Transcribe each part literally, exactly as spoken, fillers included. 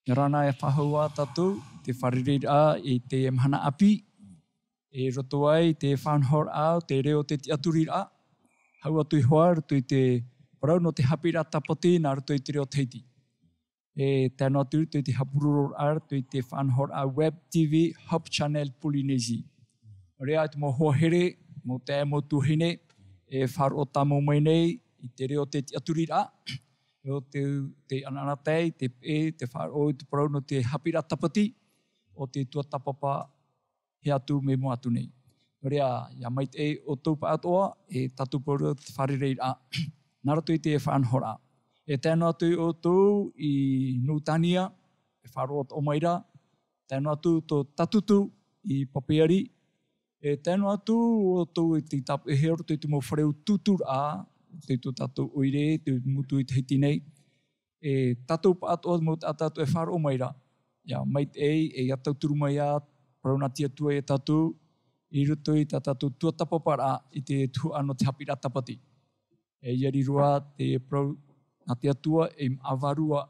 Nā reira e faʻahou ā tātou te fārereiraʻa i te mahana ʻāpī, i roto ai te faʻanahoraʻa o te reo o te tiʻaturiraʻa, hau atu iho ā roto i te parau nō te haʻapiʻiraʻa tāpati nā roto i te reo Tahiti. E tae noa atu i te haʻapurororaʻa i te faʻanahoraʻa Web T V Hub Channel Polynésie. Nō reira, te mau hoa here, mau taeaʻe, mau tuahine, e faʻaroʻo tāmau mai nei i te reo o te tiʻaturiraʻa, e o te, te anaanatae, te peʻe, te faʻaroʻo i te parau nō te haʻapiʻiraʻa tāpati o te tuatāpapa hea atu mai mua atu nei. Nō reira, ʻia maitaʻi ʻoutou pāʻatoʻa, e tātou pauroa te fārereiraʻa. Nā roto i te faʻanahoraʻa. E tae noa atu ʻoutou i Nūtania, e faʻaroʻo atoʻa mai ra, tae noa atu tō Tatutu i Papeari, e tae noa atu ʻoutou i te tāpeʻahia roto i te mau fare ʻo tūtūraʻa, te tō tātou ʻoire, te motu i Tahiti nei. E tātou pāʻatoʻa mau taʻata atu e faʻaroʻo mai ra. ʻIa maitaʻi, e ʻia tauturu mai ā, parau nā te Atua ia tātou, i roto i tā tātou tuatāpaparaʻa i te tuhaʻa nō te haʻapiʻiraʻa tāpati. E ʻia riro ā te parau nā te Atua ei māʻa vārua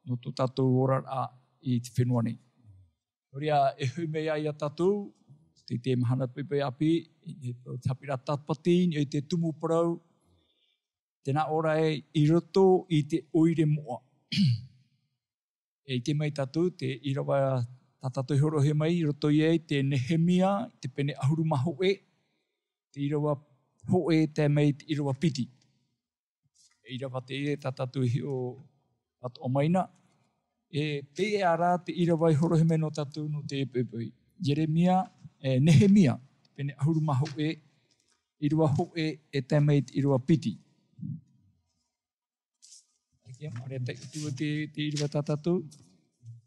nō tō tātou oraraʻa i te fenua nei. Nō reira, e hoʻi mai ā ia tātou, te, te mahana poʻipoʻi ʻāpī, i te parau te haʻapiʻiraʻa tāpati, i te tumu parau, tē nā ʻō ra ē, i roto i te ʻoire moʻa. E ʻite mai tātou, te ʻīrava tā tātou e hōroʻahia mai, i roto ia i te Nehemia, te pene ʻahuru mā hōʻē, te ʻīrava hōʻē tae mai i te ʻīrava piti. E ʻīrava teie tā tātou e hiʻo atoʻa mai na. E teie ā rā te ʻīrava i hōroʻahia mai nō tātou nō teie poʻipoʻi. Ieremia, e, Nehemia, te pene ʻahuru mā hōʻē, ʻīrava hōʻē e tae mai i te ʻīrava piti. Ake, mare te, te, te, te ʻīrava tā tātou.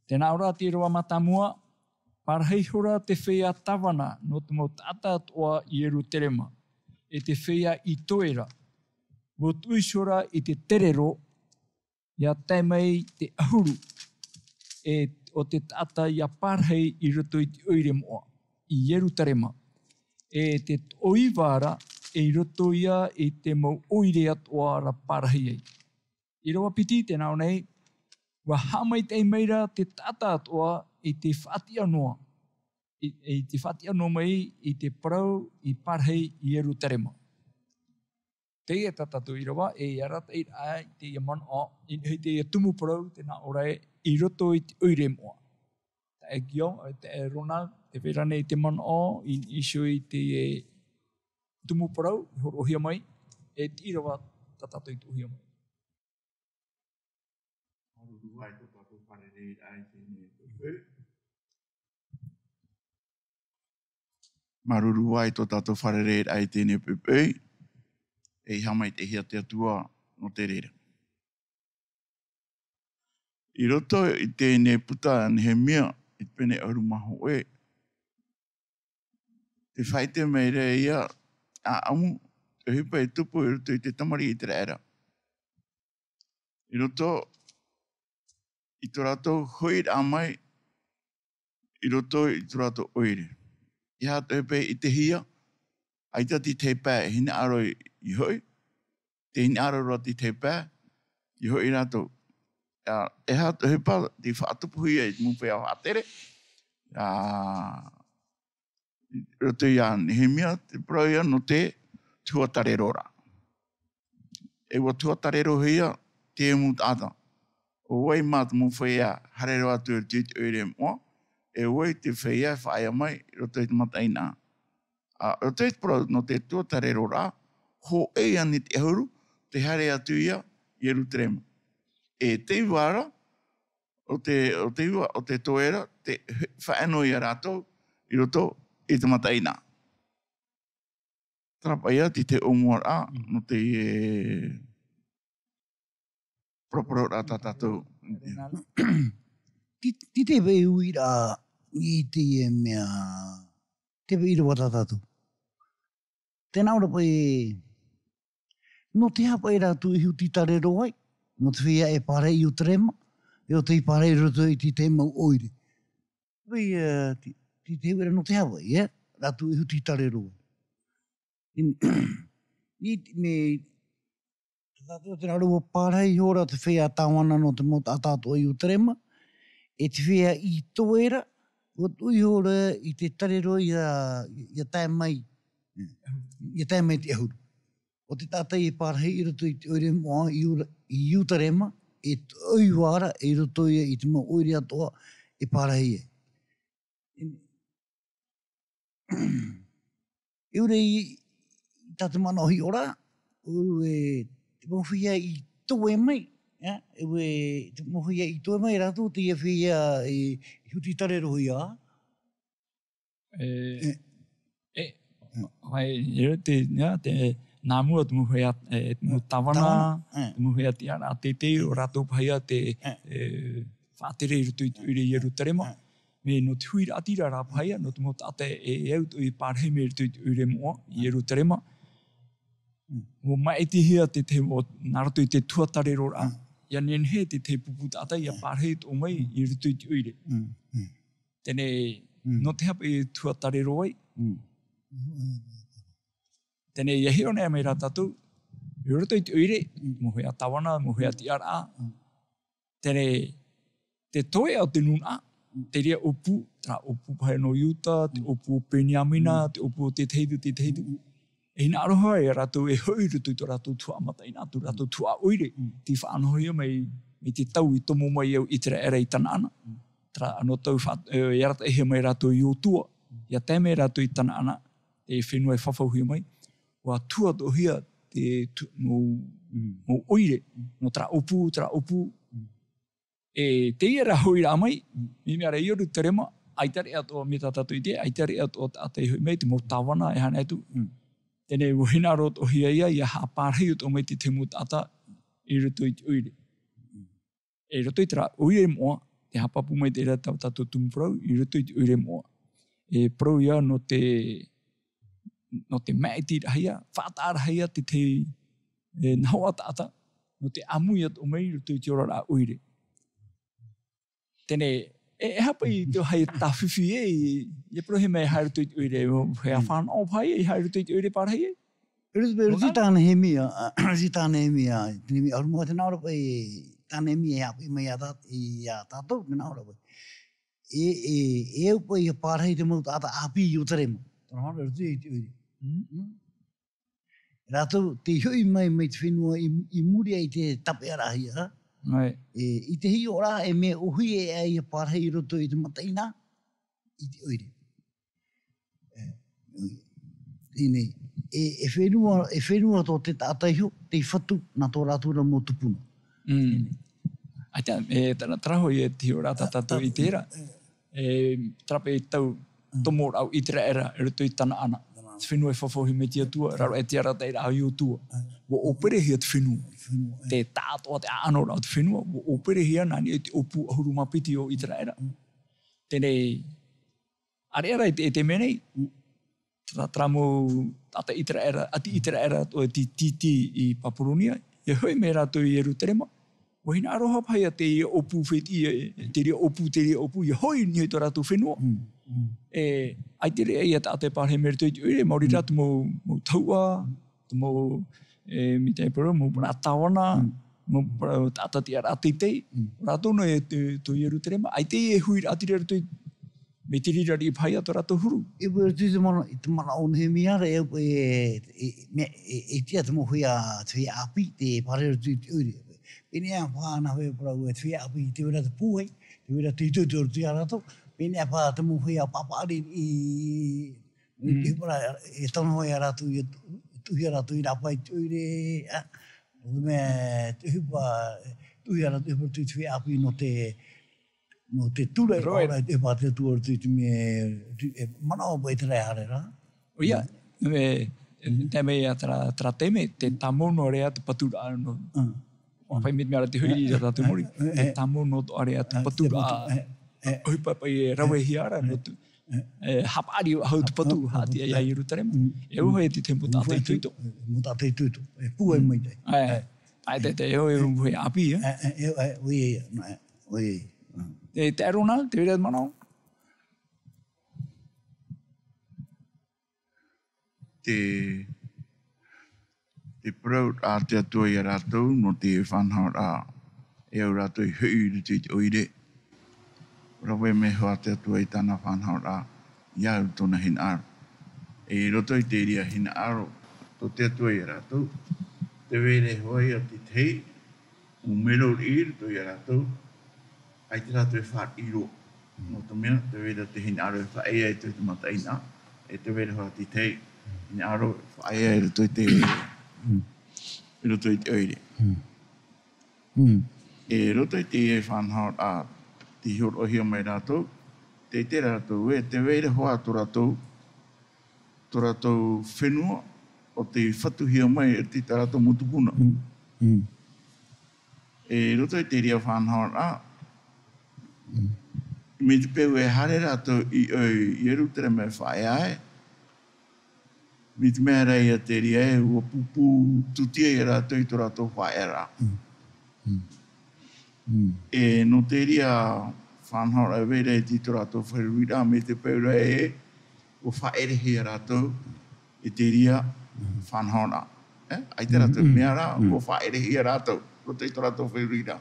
Tē nā ʻō ra te ʻīrava mātāmua, pārahi ihora te feiā tāvana nō te mau taʻata atoʻa i Ierutarema, e te feiā i toe ra. ʻUa tuʻu ihora i te terero, ʻia tae mai te ʻahuru, e o te taʻata ʻia pārahi i roto i te ʻoire moʻa, i Ierutarema. E te toʻoiva ra, e i roto ia i te mau ʻoire atoʻa ra pārahi ai. ʻĪrava piti, tē nā ʻō nei, ʻua haʻamaitaʻi mai ra te taʻata atoʻa i te faʻatiʻa noa, i, i te faʻatiʻa noa mai i te parau i pārahi i Ierutarema. Teie tā tātou ʻīrava, e arataʻi ra i teie manaʻo, i niʻa i teie tumu parau, tē nā ʻō ra ē, i roto i te ʻoire moʻa. Taeaʻe Guillaume, e taeaʻe Ronald, tē vai ra nei te manaʻo, i niʻa iho i teie tumu parau, i hōroʻahia mai, e te ʻīrava tā tātou i tuʻuhia mai. Māuruuru ā i tō tātou fārereiraʻa i teie nei poʻipoʻi. Māuruuru ā i tō tātou fārereiraʻa i teie nei poʻipoʻi. E haʻamaitaʻihia te Atua nō te reira. I roto i teie nei puta a Nehemia, i te pene ʻahuru mā hōʻē, tē faʻaʻite mai ra ïa te ʻāʻamu, te ʻohipa e tupu i roto i te tamariʻi ʻĪteraʻera. I roto i tō rātou hoʻiraʻa mai, i roto i tō rātou ʻoire. E aha te ʻohipa i ʻitehia, ʻaita te tahi pae e hinaʻaro i, i hoʻi, tē hinaʻaro ra te tahi pae i hoʻi rātou. ʻA, e aha te ʻohipa tei faʻatupuhia i te mau feiā faʻatere, ʻa, i roto ia Nehemia, te parau ïa nō te tuhaʻa tārero ra. E ʻua tuhaʻa tārerohia te mau taʻata. ʻO vai mā te mau feiā haere roa atu i te ʻoire moʻa, e vai te feiā e faʻaea mai i roto i te mataʻeinaʻa. ʻA, i roto i te parau nō te tuhaʻa tārero ra, hōʻē ānei te ʻahuru, tē haere atu ïa i Ierutarema. E te iva ra, ʻo te, ʻo te iva, ʻo te toe ra, tē faʻaea noa ia rātou i roto i te mataʻeinaʻa. Terā paʻi ïa te, te ʻōmuaraʻa, nō te, e, paraparauraʻa tā tātou. Te, te, te vai uiraʻa i teie mea, te vai ʻīrava tā tātou. Tē nā ʻō ra paʻi, nō te aha paʻi rātou i huti tārero ai, nō te feiā e pārahi i Ierutarema, e ʻo tei pārahi i roto i te, te mau ʻoire. Vai, e, te, te, te uira nō te aha paʻi, e, rātou i huti tārero ai. I, i, me, tā tātou tē nā ʻō ra ʻua pārahi ihora te feiā tāvana nō te mau taʻata atoʻa i Ierutarema, E te feiā i toe ra, ʻua tuʻu iho ra i te tare roa ia, ia tae mai, ia tae mai te ʻahuru. ʻO te taʻata i pārahi i roto i te ʻoire moʻa i Iura-, i Ierutarema, e toʻoiva ra i roto ia i te mau ʻoire atoʻa e pārahi ai. E ʻore i, i tā te manaʻo hiʻo ra, ʻo e, te mau feiā i toe mai, ā, e ʻore, te mau feiā i toe mai rātou, teie feiā i, i huti tare roa ia. E, e, e, vai, e te, ia, te, nā mua te mau feiā, e, te mau tāvana, tāvana, e, te mau feiā tiʻaraʻa teitei, ʻo rātou paha ia te, e, e, faʻatere i roto i te ʻoire i Ierutarema. E. Mai nō te huiraʻatira rā paha ia, nō te mau taʻata e, e au atoʻa i pārahi mai roto i te ʻoire moʻa, i Ierutarema. Mm. ʻUa maʻitihia te, te, ʻo, nā roto i te tuhatarero ra. Mm. ʻIa nehenehe te, te pupu taʻata, ʻia pārahi atoʻa mai i roto i te ʻoire. Mm. Mm. Teie, mm, nō te hapa i tuhatarero ai. Mm. Teie, ʻia hiʻo nei mai rā tātou, i roto i te ʻoire, mm, mau feiā tāvana, mau feiā tiʻaraʻa. Mm. Teie, te toeʻa o te nūnaʻa, te reira ʻōpū, terā ʻōpū paha nō Iuta, te ʻōpū o Peniamina, te ʻōpū o tētahi atu, tētahi atu. E hinaʻaro hoʻi ia rātou e hoʻi i roto i tō rātou tuhaʻa mataʻeinaʻa, tō rātou tuhaʻa ʻoire, tei faʻanahohia mai, mai te tau i tomo mai ai ʻo Iteraera i Tanaana. Terā anō tau fa-, e, e arataʻihia mai rātou e Iosua, ʻia tae mai rātou i Tanaana, te fenua e fafauhia mai, ʻua tuatoʻohia te tu-, mau, mau ʻoire, nō terā ʻōpū, terā ʻōpū. E teie rā hoʻiraʻa mai, mea, mea ra i Ierutarema, ʻaita reʻa atoʻa, mai tā tātou i ʻite, ʻaita reʻa atoʻa taʻata i hoʻi mai, te mau tāvana e haere atu. Mm. Teie, ʻua hinaʻaro atoʻahia ia, ʻia haʻapārahi atoʻa mai te, te mau taʻata i roto i te ʻoire. Mm. I roto i terā ʻoire moʻa, tē haʻapāpū mai te reira tā tātou tumu parau, i roto i te ʻoire moʻa. E parau ia nō te, nō te maʻitiraʻahia, faʻataʻaraʻahia te, te, e, nahoʻa taʻata, nō te ʻāmui atoʻa mai i roto i te oraraʻa ʻoire. Teie, e, e aha paʻi te vāhi tāfifi ē, i, i parauhia mai e haere i roto i te ʻoire, ʻo, e aha fānaʻo paʻi e haere i roto i te ʻoire pārahi ai? E rā paʻi, e rā paʻi tā Nehemia, tā Nehemia, te Nehemia ʻahuru mā vaʻu, tē nā ʻō ra paʻi, tā Nehemia e haʻapiʻi mai ia tā-, ia tātou, tē nā ʻō ra paʻi. E, e, e au paʻi ʻia pārahi te mau taʻata ʻāpī i Ierutarema. Tē nā ʻō ra, i roto i te ʻoire. Mm. Mm. Rātou tei hoʻi mai, mai te fenua i, i muri aʻe i te tāpeʻaraʻahia. Right. E, i te hiʻoraʻa, e mea ʻōhie aʻe ʻia pārahi i roto i te mataʻeinaʻa, i te ʻoire. E, teie, e, e fenua, e fenua tō te taʻata iho, tei fatu nā tō rātou ra mau tupuna. Mm. Teie. ʻAita, e, terā, terā hoʻi e te hiʻoraʻa tā tātou i ʻite ra. E, terā paʻi tau tomoraʻa o Iteraera i roto i Tanaana. Tanaana. Te fenua e fafauhia mai te Atua, raro aʻe i te arataʻiraʻa a Iosua. ʻUa ʻōperehia te fenua. Fenua, e. Te taʻatoʻa, te ʻaʻanoraʻa o te fenua, ʻua ʻōperehia nā niʻa i te ʻōpū ʻahuru mā piti o Iteraera. Mm. Teie, ʻāreʻa rā i te, i te mea nei, terā, terā mau taʻata Iteraera, ʻāti Iteraera atoʻa tei tītī i Papuronia, ʻia hoʻi mai rātou i Ierutarema. ʻUa hinaʻaro paʻi ia te reira ʻōpū fētiʻi, e, te reira ʻōpū, te reira ʻōpū, ʻia hoʻi i niʻa i tō rātou fenua. Mm, mm. E, ʻaita reʻa ia taʻata e pārahi mai i roto i te ʻoire, maori rā te mau, mau tahuʻa, te mau, e, mai te parau, mau parau tāvana, mau parau taʻata tiʻaraʻa teitei. Mm. Rātou noa i tō, tō Ierutarema, ʻaita e huiraʻatira i roto i, mai te reira riʻi paʻi ia tō rātou huru. E, ʻua tū te mana, i te mana o Nehemia ra, e, e, e, mea, e, e tiʻa te mau feiā, te feiā ʻāpī, tei pārahi i roto i te ʻoire. Pēneiaʻe paʻi nā feiā parau, e te feiā ʻāpī, tē vai ra te pūai, tē vai ra te itoito i roto ia rātou. Pēneiaʻe paʻi te mau feiā papaʻari i, i, i te huru parau, e tono ia rātou, e tu-, e tuʻuhia rātou i rāpae i te ʻoire, ā. Nō te mea, te huru parau, e tuʻuhia rātou, e parau te feiā ʻāpī nō te, nō te ture, ʻaore rā, e paʻi te ture i te mea, e manaʻo paʻi te raʻi haere ra. ʻOia, e, e, tae mai ia terā, terā taime, tē tāmau noa ra te paturaʻa nō. Mm. ʻUa fai mai te mea ra te hoʻi i tā tātou mōrī. E, e, e. Tē tāmau noa atoʻa ra te paturaʻa. E, e. ʻOhipa paʻi e ravehia ra, nō te, e, haʻapaʻari faʻahou te patu, haʻatiʻa ia Ierutarema. Mm. E au hoʻi te, te mau taʻata itoito. Mau taʻata itoito. E pūai maitaʻi. E. ʻAe, te, te, e au e au e ʻāpī, e. E, e, e, e, ʻoia, ʻoia, ʻoia. Mm. E, te ʻaronā, tē vai ra te manaʻo? Te, te parau a te Atua ia rātou, nō te faʻanahoraʻa, e au rātou i hoʻi i roto i te ʻoire. rave mai hoʻi te Atua i tāna faʻanahoraʻa ia au tōna hinaʻaro. E i roto i te reira hinaʻaro tō te Atua ia rātou, tē vai ra hoʻi ia te tahi mau mero i roto ia rātou, ʻaita rātou e faʻaroʻo. Nō te mea, tē vai ra te hinaʻaro e faʻaea i te mataʻeinaʻa, e tē vai ra hoʻi te tahi hinaʻaro e faʻaea i roto i te, i roto i te ʻoire. Mm. E roto i te faʻanahoraʻa, tei hōroʻahia mai rātou, tē ʻite rātou ē, tē vai ra hoʻi tō rātou, tō rātou fenua, ʻo tei fatuhia mai e te, tā rātou mau tupuna. Mm. Mm. E roto i te reira faʻanahoraʻa, mm, mai te peu e haere rātou i, i Ierutarema e faʻaea ai, mai te mea ra ia te reira ē, ʻua pūpū tūtia ia rātou i tō rātou faʻaearaʻa. Mm. Mm. Mm. E nō te reira faʻanahoraʻa e vai ra i tō rātou fārereiraʻa, mai te peu ra ē, ʻua faʻaʻerehia rātou i te reira, mm, faʻanahoraʻa. E, ʻaita rātou, mm, mea ra, mm, ʻua faʻaʻerehia rātou, roto i tō rātou fārereiraʻa.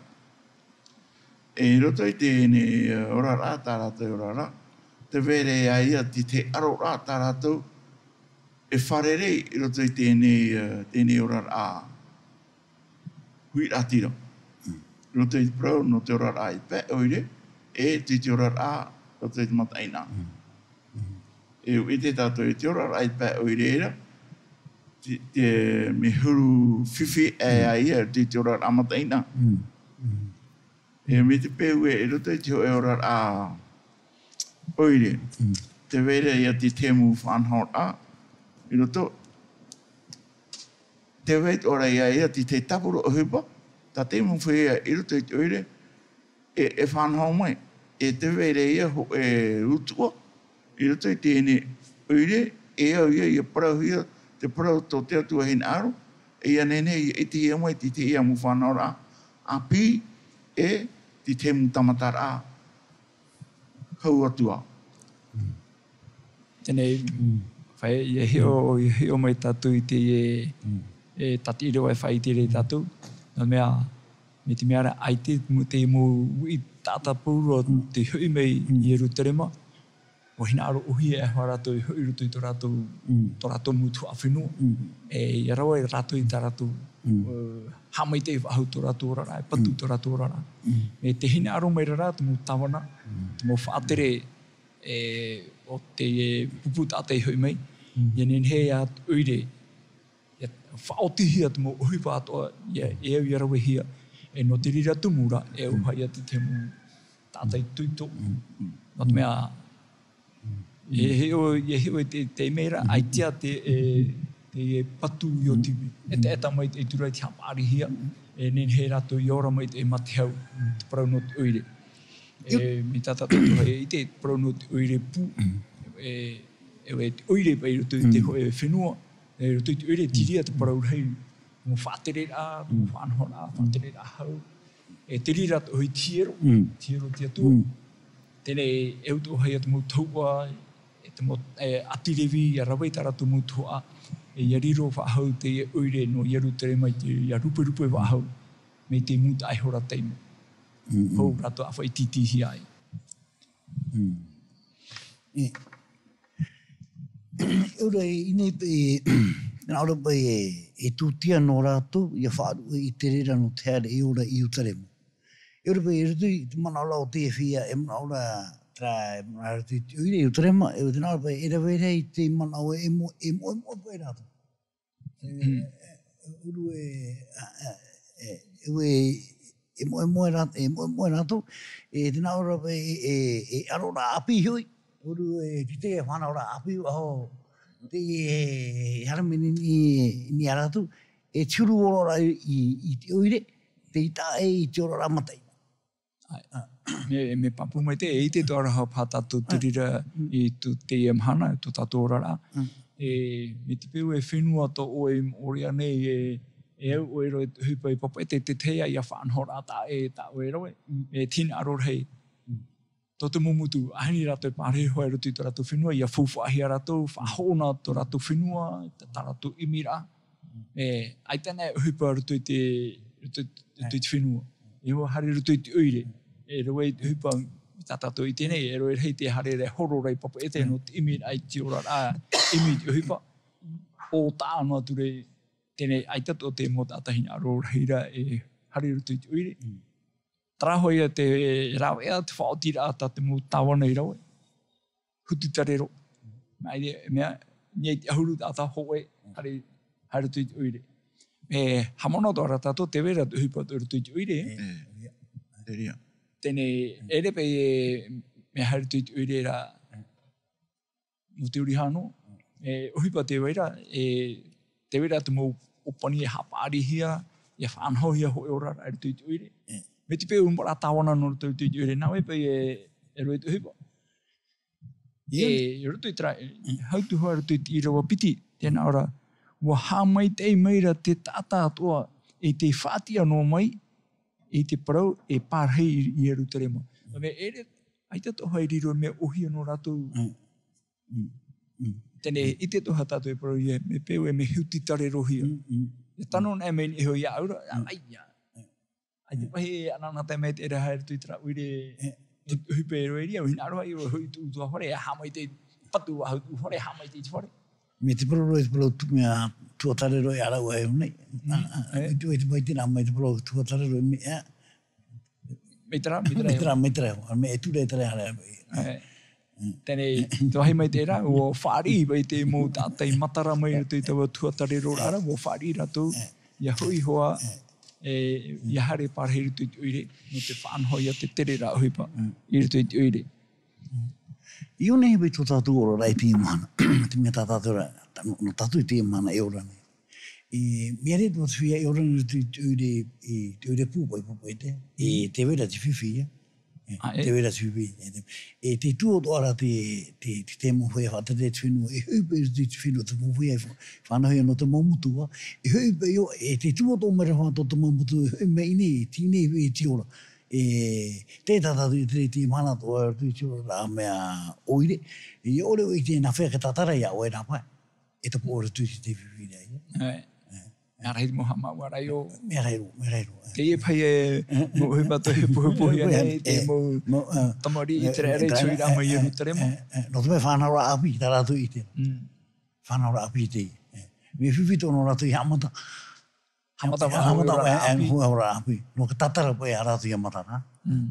E i roto i teie nei, e, oraraʻa, tā rātou oraraʻa, tē vai ra ia te, te aroraʻa tā rātou e fārerei i roto i teie nei, e, teie nei oraraʻa huiraʻatira. Mm. I roto i te parau nō te oraraʻa i te pae ʻoire, e te, te oraraʻa i roto i te mataʻeinaʻa. Mm. Mm. E ʻite tātou i te oraraʻa i te pae ʻoire ra, te, te mea huru fifi ʻē, mm, ai ia te, te oraraʻa mataʻeinaʻa. Mm. Mm. E mai te peu ē, i roto i te hōʻē oraraʻa ʻoire, mm, tē vai ra ia te, te mau faʻanahoraʻa i roto, tē vai atoʻa ra ia, ia te, te tāpura ʻohipa, tā te mau feiā i roto i te ʻoire, e, e faʻanaho mai, e tē vai ra ia hōʻē utuʻa, i roto i teie nei ʻoire, e au ia, ʻia parauhia te parau tō te Atua hinaʻaro, e ʻia nehenehe ʻia ʻitehia mai te, te, ia mau faʻanahoraʻa ʻāpī, e te, te mau tāmataraʻa hau atu ā. Mm. Teie nei, mm, ʻia hiʻo, ʻia hiʻo mai tātou i teie, mm, e, tātaʻi reva e faʻaʻite ra ia tātou. Nō te mea, mai te mea ra, ʻaita te mau, te mau uʻi taʻata pauroa, mm, tei hoʻi mai, mm, i Ierutarema, ʻua hinaʻaro ʻōhie hoʻi rātou e hoʻi i roto i tō rātou, mm, tō rātou mau tuhaʻa fenua. Mm. E, ʻia rave rātou i tā rātou, mm, e, haʻamaitaʻi faʻahou tō rātou oraraʻa, e patu, mm, tō rātou oraraʻa. Mm. E tē hinaʻaro mai ra rā te mau tāvana, mm, te mau faʻatere, e, o te, e, pupu taʻata i hoʻi mai. Mm. ʻIa nehenehe ia te ʻoire, ʻia faʻaotihia te mau ʻohipa atoʻa, ʻia, e au ʻia ravehia. E nō te reira tumu ra, e, mm, ʻoaʻoa ia te, te mau taʻata itoito. Mm, mm. Nō te mea, mm, e hiʻo, e hiʻo i te, te mea ra, mm, ʻaita te, e, te, e patu i ō, mm, tīvī. E te, mm, ʻetaʻeta mai te, i tura i te haʻapaʻarihia, mm, e nehenehe rātou ʻia ora mai te, e mate hau, mm, te parau nō te ʻoire. E, mai tā tātou e ʻite, te parau nō te ʻoire pū, mm, e, e, e te ʻoire paʻi i roto i te, mm, hōʻē fenua, e, i roto i te ʻoire, mm, terā te parau rahi, mau faʻatereraʻa, mau, mm, faʻanahoraʻa, mm, faʻatereraʻa hau. E te reira atoʻa hoʻi te hiero, mm, te hiero o te Atua. Mm. Teie nei, e au atoʻa hoʻi ia te mau tahuʻa, e te mau, e, ʻāti Levi, ʻia rave i tā rātou mau tuhaʻa, e ʻia riro faʻahou teie ʻoire nō Ierutarema i te, ʻia ruperupe faʻahou, mai te mūtaʻa ihora taime. Mm, mm. Hou rātou ʻa faʻatītīhia ai. Mm. E, e ora i, i nei, e, nā ʻō ra paʻi e, e tūtia nō rātou, ʻia faʻaruʻe i te reira nō te haere e ora i Ierutarema. E ora paʻi, i roto i te manaʻo ra o te feiā, e manaʻo ra, terā, e manaʻo ra i te ʻoire, i Ierutarema, e ora nā ʻō ra paʻi, e rave ra i te manaʻo e mo-, e moʻemoʻe paʻi rātou. E, e, uru e, a, a, e, e, e moʻemoʻe rā-, e moʻemoʻe rātou, e te nā ʻō ra paʻi, e, e, e aroraʻa ʻāpī hoʻi, uru e te, te faʻanahoraʻa ʻāpī, ʻaho, te, e, e haere mai nei, nei, nei ia rātou, e te huru oraraʻa i, i, i te ʻoire, tei tae i te oraraʻa mataʻeinaʻa. ʻAe. Ah. Mea, mea pāpū maitaʻi, e ʻite atoʻa ra hoʻi paha tātou, ah, te reira, mm, i tō teie mahana, tō tātou oraraʻa. Mm. E, mai te peu e fenua tō ʻoe i moʻorea nei, e, e au ʻoe roa e te ʻohipa i papeʻete i te tahi ʻia faʻanahoraʻa taʻa ʻē, tā ʻoe roa, mm, e te hinaʻaro rahi. Mm. Tō te mau motu, ʻaita rātou e pārahi hoʻi i roto i tō rātou fenua, ʻia faufaʻahia rātou, faʻahoʻona tō rātou fenua, tā, tā rātou ʻimiraʻa. Mm. E, ʻaita anaʻe ʻohipa i roto i te, roto, roto i te fenua. E ʻua haere i roto i te ʻoire. E rave i te ʻohipa tā tātou i teie nei, e rave rahi te haere ra e horo ra i Papeʻete, nō te ʻimi ra i te oraraʻa, ʻimi i te ʻohipa. ʻO taʻa noa atu ra i teie nei, ʻaita atoʻa te mau taʻata hinaʻaro rahi ra e haere i roto i te ʻoire. Terā hoʻi ia te rāveʻa, te faʻaotiraʻa tā te mau tāvana i rave. Huti tarero. Mai te mea, ʻia ʻite ʻahuru taʻata hōʻē, haere, haere i roto i te ʻoire. E haʻamanaʻo atoʻa ra tātou, tē vai ra te ʻohipa i roto i te ʻoire. E, e, e, e. Teie nei, e rave paʻi e mea haere i roto i te ʻoire ra, nō te ʻori hānō, e ʻohipa tē vai ra, e tē vai ra te mau ʻōpani e haʻapaʻarihia, ʻia faʻanahohia hōʻē oraraʻa i roto i te ʻoire. E. Mai te peu mau ra tāvana nō roto i te ʻoire, nā vai paʻi e, e rave te ʻohipa. Ia. E, i roto i terā, e, hau atu hoʻi i roto i te ʻīrava piti, tē nā ʻō ra, ʻua haʻamaitaʻi mai ra te taʻata atoʻa, e tē faʻatiʻa noa mai, i te parau, e pārahi i, i Ierutarema. Nō te mea, e rave, ʻaita atoʻa e riro mea ʻōhie nō rātou. Mm. Mm. Mm. Teie nei, ʻite atoʻa tātou e parau ia, mea peu e mea huti tarerohia. Mm, mm. E tano anaʻe mai nei iho iāʻu ra, mm, ʻaita. Mm. ʻAita paʻi e anaanatae mai te reira haere i terā ʻoire, e, ʻohipa e rave ra, ʻua hinaʻaro ai ʻoe e hoʻi i tō ʻoutou fare, e haʻamaitaʻi, patu ʻoe i tō ʻoutou fare, e haʻamaitaʻi i te fare. Mai te parau ra, te parau tu-, mea tuatarero e ʻaraʻu ai nei. Mm. A, a, e. Mai te, mai te, mai te, mai te parau tuatarero e mea, mai terā, mai terā, mai terā, mai terā, mea e ture e terā, e. E. Teie nei, te vāhi mai terā, ʻua fāriʻi mai te mau taʻata i matara mai i roto i taua tuatarero ra, ʻua fāriʻi rātou, ʻia hoʻi hoʻi, e, ʻia haere pārahi i roto i te ʻoire, nō te faʻanaho ia te tere ra ʻohipa, i roto i te ʻoire. I ʻō nei paʻi tō tātou oraraʻa i teie mahana, te mea tā tātou ra, tā, nō, nō tātou i teie mahana e ora nei. E, mea rave atoʻa te feiā e ora nei i te, te ʻoire, i te ʻoire pū paʻi, pū paʻi te, e, tē vai ra te fifi ia. E, a, e. Tē vai ra te fifi, e, te, e tē tuʻu atoʻa ra te, te, te, te mau feiā e faʻatere te fenua, e hoʻi paʻi i te fenua, te mau feiā e fa-, faʻanahohia nō te mau motu, e hoʻi paʻi ʻo, e tē tuʻu atoʻa mai ra fā tō te mau motu, e hoʻi mai nei, tei nei, e tei ora. E, te, tā tātou i te, te mahana atoʻa, te, te oraraʻa mea ʻoire. E, ʻaore ʻoe i ʻite nā hea e tātara iā ʻoe nā pae. E tapu ʻore tū i te fifi ra ia. E. E. Mea rahi mau haʻamāuʻaraʻa ʻo. Mea rahi roa, mea rahi roa, e. Teie paʻi e, mau ʻohipa tō e puhipuhi ana i te mau, e, tamariʻi ʻĪteraʻera i te huiraʻa mai Ierutarema. E, e, e, nō te mea faʻanahoraʻa ʻāpī, tā rātou i ʻite. Mm. Faʻanahoraʻa ʻāpī i te, e. Mea fifi tō nō rātou i haʻamata. Haʻamata, haʻamata, e, e, ʻāpī. Faʻanahoraʻa ʻāpī. Nō te tātara paʻi ia rātou ia matara. Mm.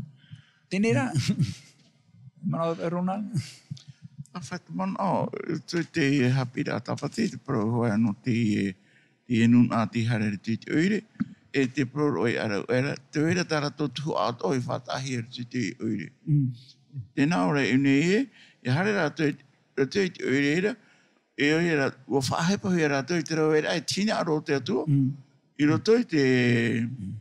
Teie rā. Manaʻo, e, Rona? ʻA faʻaʻite manaʻo, ʻo, tō te haʻapiʻiraʻa tāpati, te parau hoʻi nō te, e, te nūnaʻa tei haere i te ʻoire, e te parau roa i ʻaraʻu ra, tē vai ra tā rātou tuhaʻa atoʻa i faʻataʻahia i te ʻoire. Mm. Tē nā ʻō ra i ʻō nei ē, ʻia haere rātou i te, i te ʻoire ra, e ʻoia rā, ʻua faʻahepohia rātou i te raveraʻa, e te hinaʻaro o te Atua, mm, i roto i te, mm,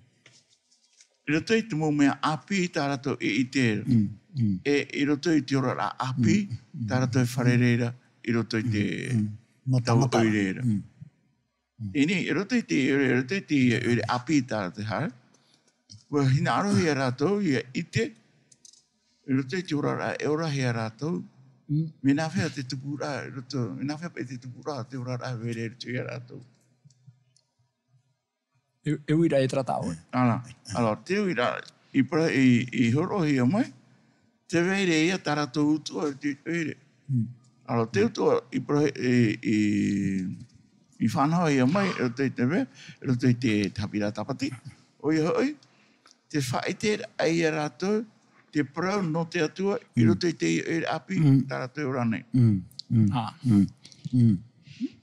i roto i te mau mea ʻāpī tā rātou e ʻite ra. Mm, mm. E i roto i te oraraʻa ʻāpī, mm, mm, tā rātou e fārerei ra, i roto i te, mm, mm, taua ʻoire ra. Mm. Mm. Teie nei, i roto i te, i roto i te, i roto i te ʻāpī tā rātou e haere. ʻUa hinaʻarohia rātou, ʻia ʻite, i roto i te oraraʻa, e orahia rātou. Mm. Mea nā hea te tupuraʻa, i roto, mea nā hea paʻi te tupuraʻa, te oraraʻa, e vai ra i roto ia rātou. E, e uiraʻa i terā taʻo. Ara, ara, te uiraʻa, i para-, i, i hōroʻahia mai, tē vai ra ia tā rātou utuʻa i te ʻoire. Mm. Ara, te utuʻa, i para-, i, i, i faʻanahohia mai, i roto i te mea, i roto i te, te haʻapiʻiraʻa tāpati. ʻOia hoʻi, te faʻaʻiteraʻa ia rātou, te parau nō te Atua, i roto i te ʻoire ʻāpī, mm, tā rātou e ora nei. Mm, mm, ah, mm, mm,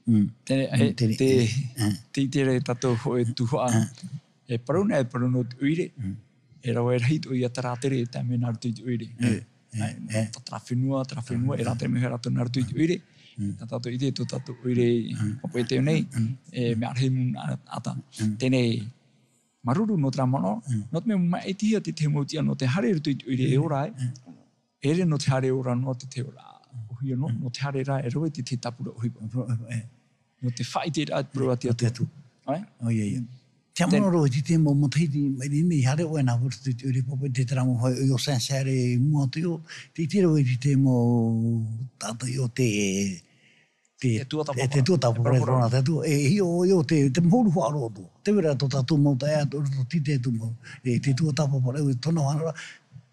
mm. Te, mm, e, te, te, eh, te ʻite ra tātou hōʻē tuhaʻa, eh, e parau na, e parau nō te ʻoire, mm, e rave rahi atoʻa ia te rātere, e tae mai nā roto i te ʻoire. Eh, eh, eh, eh. Terā fenua, terā fenua, eh, e rātere mai rātou nā roto i te ʻoire. Mm. Tā tātou i ʻite, tō tātou ʻoire, mm, Papeʻete nei, mm, e mea rahi mau nā ʻata. Mm. Teie nei, māuruuru nō terā manaʻo, mm, nō te mea maʻitihia te tahi mau tiʻa nō te haere i roto i te ʻoire e ora ai. Mm. E ʻere nō te haere e ora noa te tahi ora ʻōhie noa, mm, nō te haere rā e rave te tahi tāpura ʻohipa. Mm, mm, eh. Nō te faʻaʻiteraʻa te parau a te Atua. Nō te Atua. ʻAe? ʻO, ia, ia. Mm. Te haʻamanaʻo roa i te mau matahiti mai nei, haere ʻoe nā roto i te ʻoire Papeʻete, terā mau feiā ʻo Sincère i mua atu ʻo, tē ʻite ra vau i te mau taʻata ʻo te te, te tuatāpapa, te tuatāpapa, e, e, e, e, te mau huru faʻaroʻo atoʻa. Tē vai ra tō tātou mau taeaʻe atoʻa i roto i te mau, e, te tuatāpapa, e, tōna faʻanahoraʻa,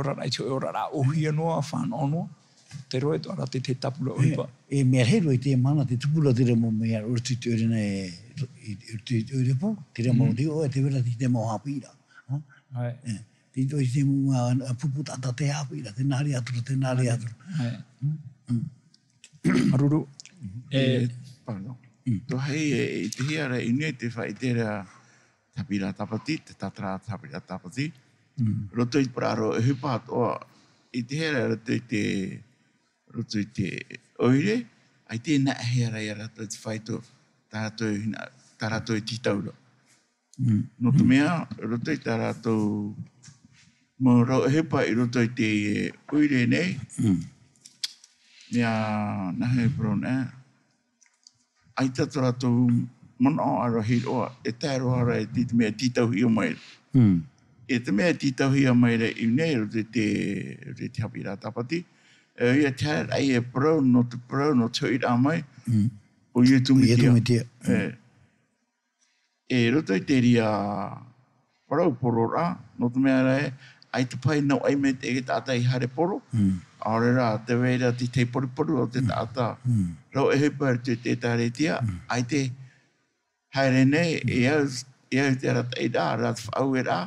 oraraʻa, i te hōʻē oraraʻa ʻōhie noa, fānaʻo noa. Te roa e toʻa ra te, te tāpura ʻohipa. E, e mea rahi roa i te mahana, te tupuna te reo mau mea, ʻo roto i te ʻoire nei, i, i, i te ʻoire pū, te reo mau reo, e te vera te, te mau haʻapiʻiraʻa. Ha? ʻAe. E, te, te, te mau, a, a, pupu taʻata te haʻapiʻiraʻa, tē nā reira atoʻa, tē nā reira atoʻa. ʻAe. Mm, mm. Māuruuru. E, e, pardon. Mm. Tō hei, e, i te hia ra i nei te faʻaʻite ra, te haʻapiʻiraʻa tāpati, te tātara haʻapiʻiraʻa tāpati. Mm. Roto i te parau ʻohipa atoʻa, i te hea ra roto i te, roto i te ʻoire, ʻaita e nehenehe ra ia rātou te faito, tā rātou hina, tā rātou e tītau ra. Mm. Nō te mea, roto i tā rātou mau reo ʻohipa i roto i te ʻoire nei, mm, mea, nāhea e parau nei, ʻaita tō rātou manaʻo ʻarohi roa, e tae roa ra i te, te mea e tītauhia mai ra. Mm. E te mea e tītauhia mai ra i nei, roto i te, roto i te haʻapiʻiraʻa tāpati, e, ʻoia te haere ai e parau, nō te parau, nō te hoʻiraʻa mai, mm, o Iesu Mesia. Iesu Mesia. E. Mm. E roto i te reira parau pororaʻa, nō te mea ra ē, ʻaita paʻi nō ʻai mai te, te taʻata i haere poro, mm, ʻaore rā, tē vai ra te, te poruporu o te, mm, taʻata, mm, reo ʻohipa i roto i te ʻĒtārētia, mm, ʻaita e haere nei, mm, e au, e au te arataʻiraʻa, rā te faʻaueraʻa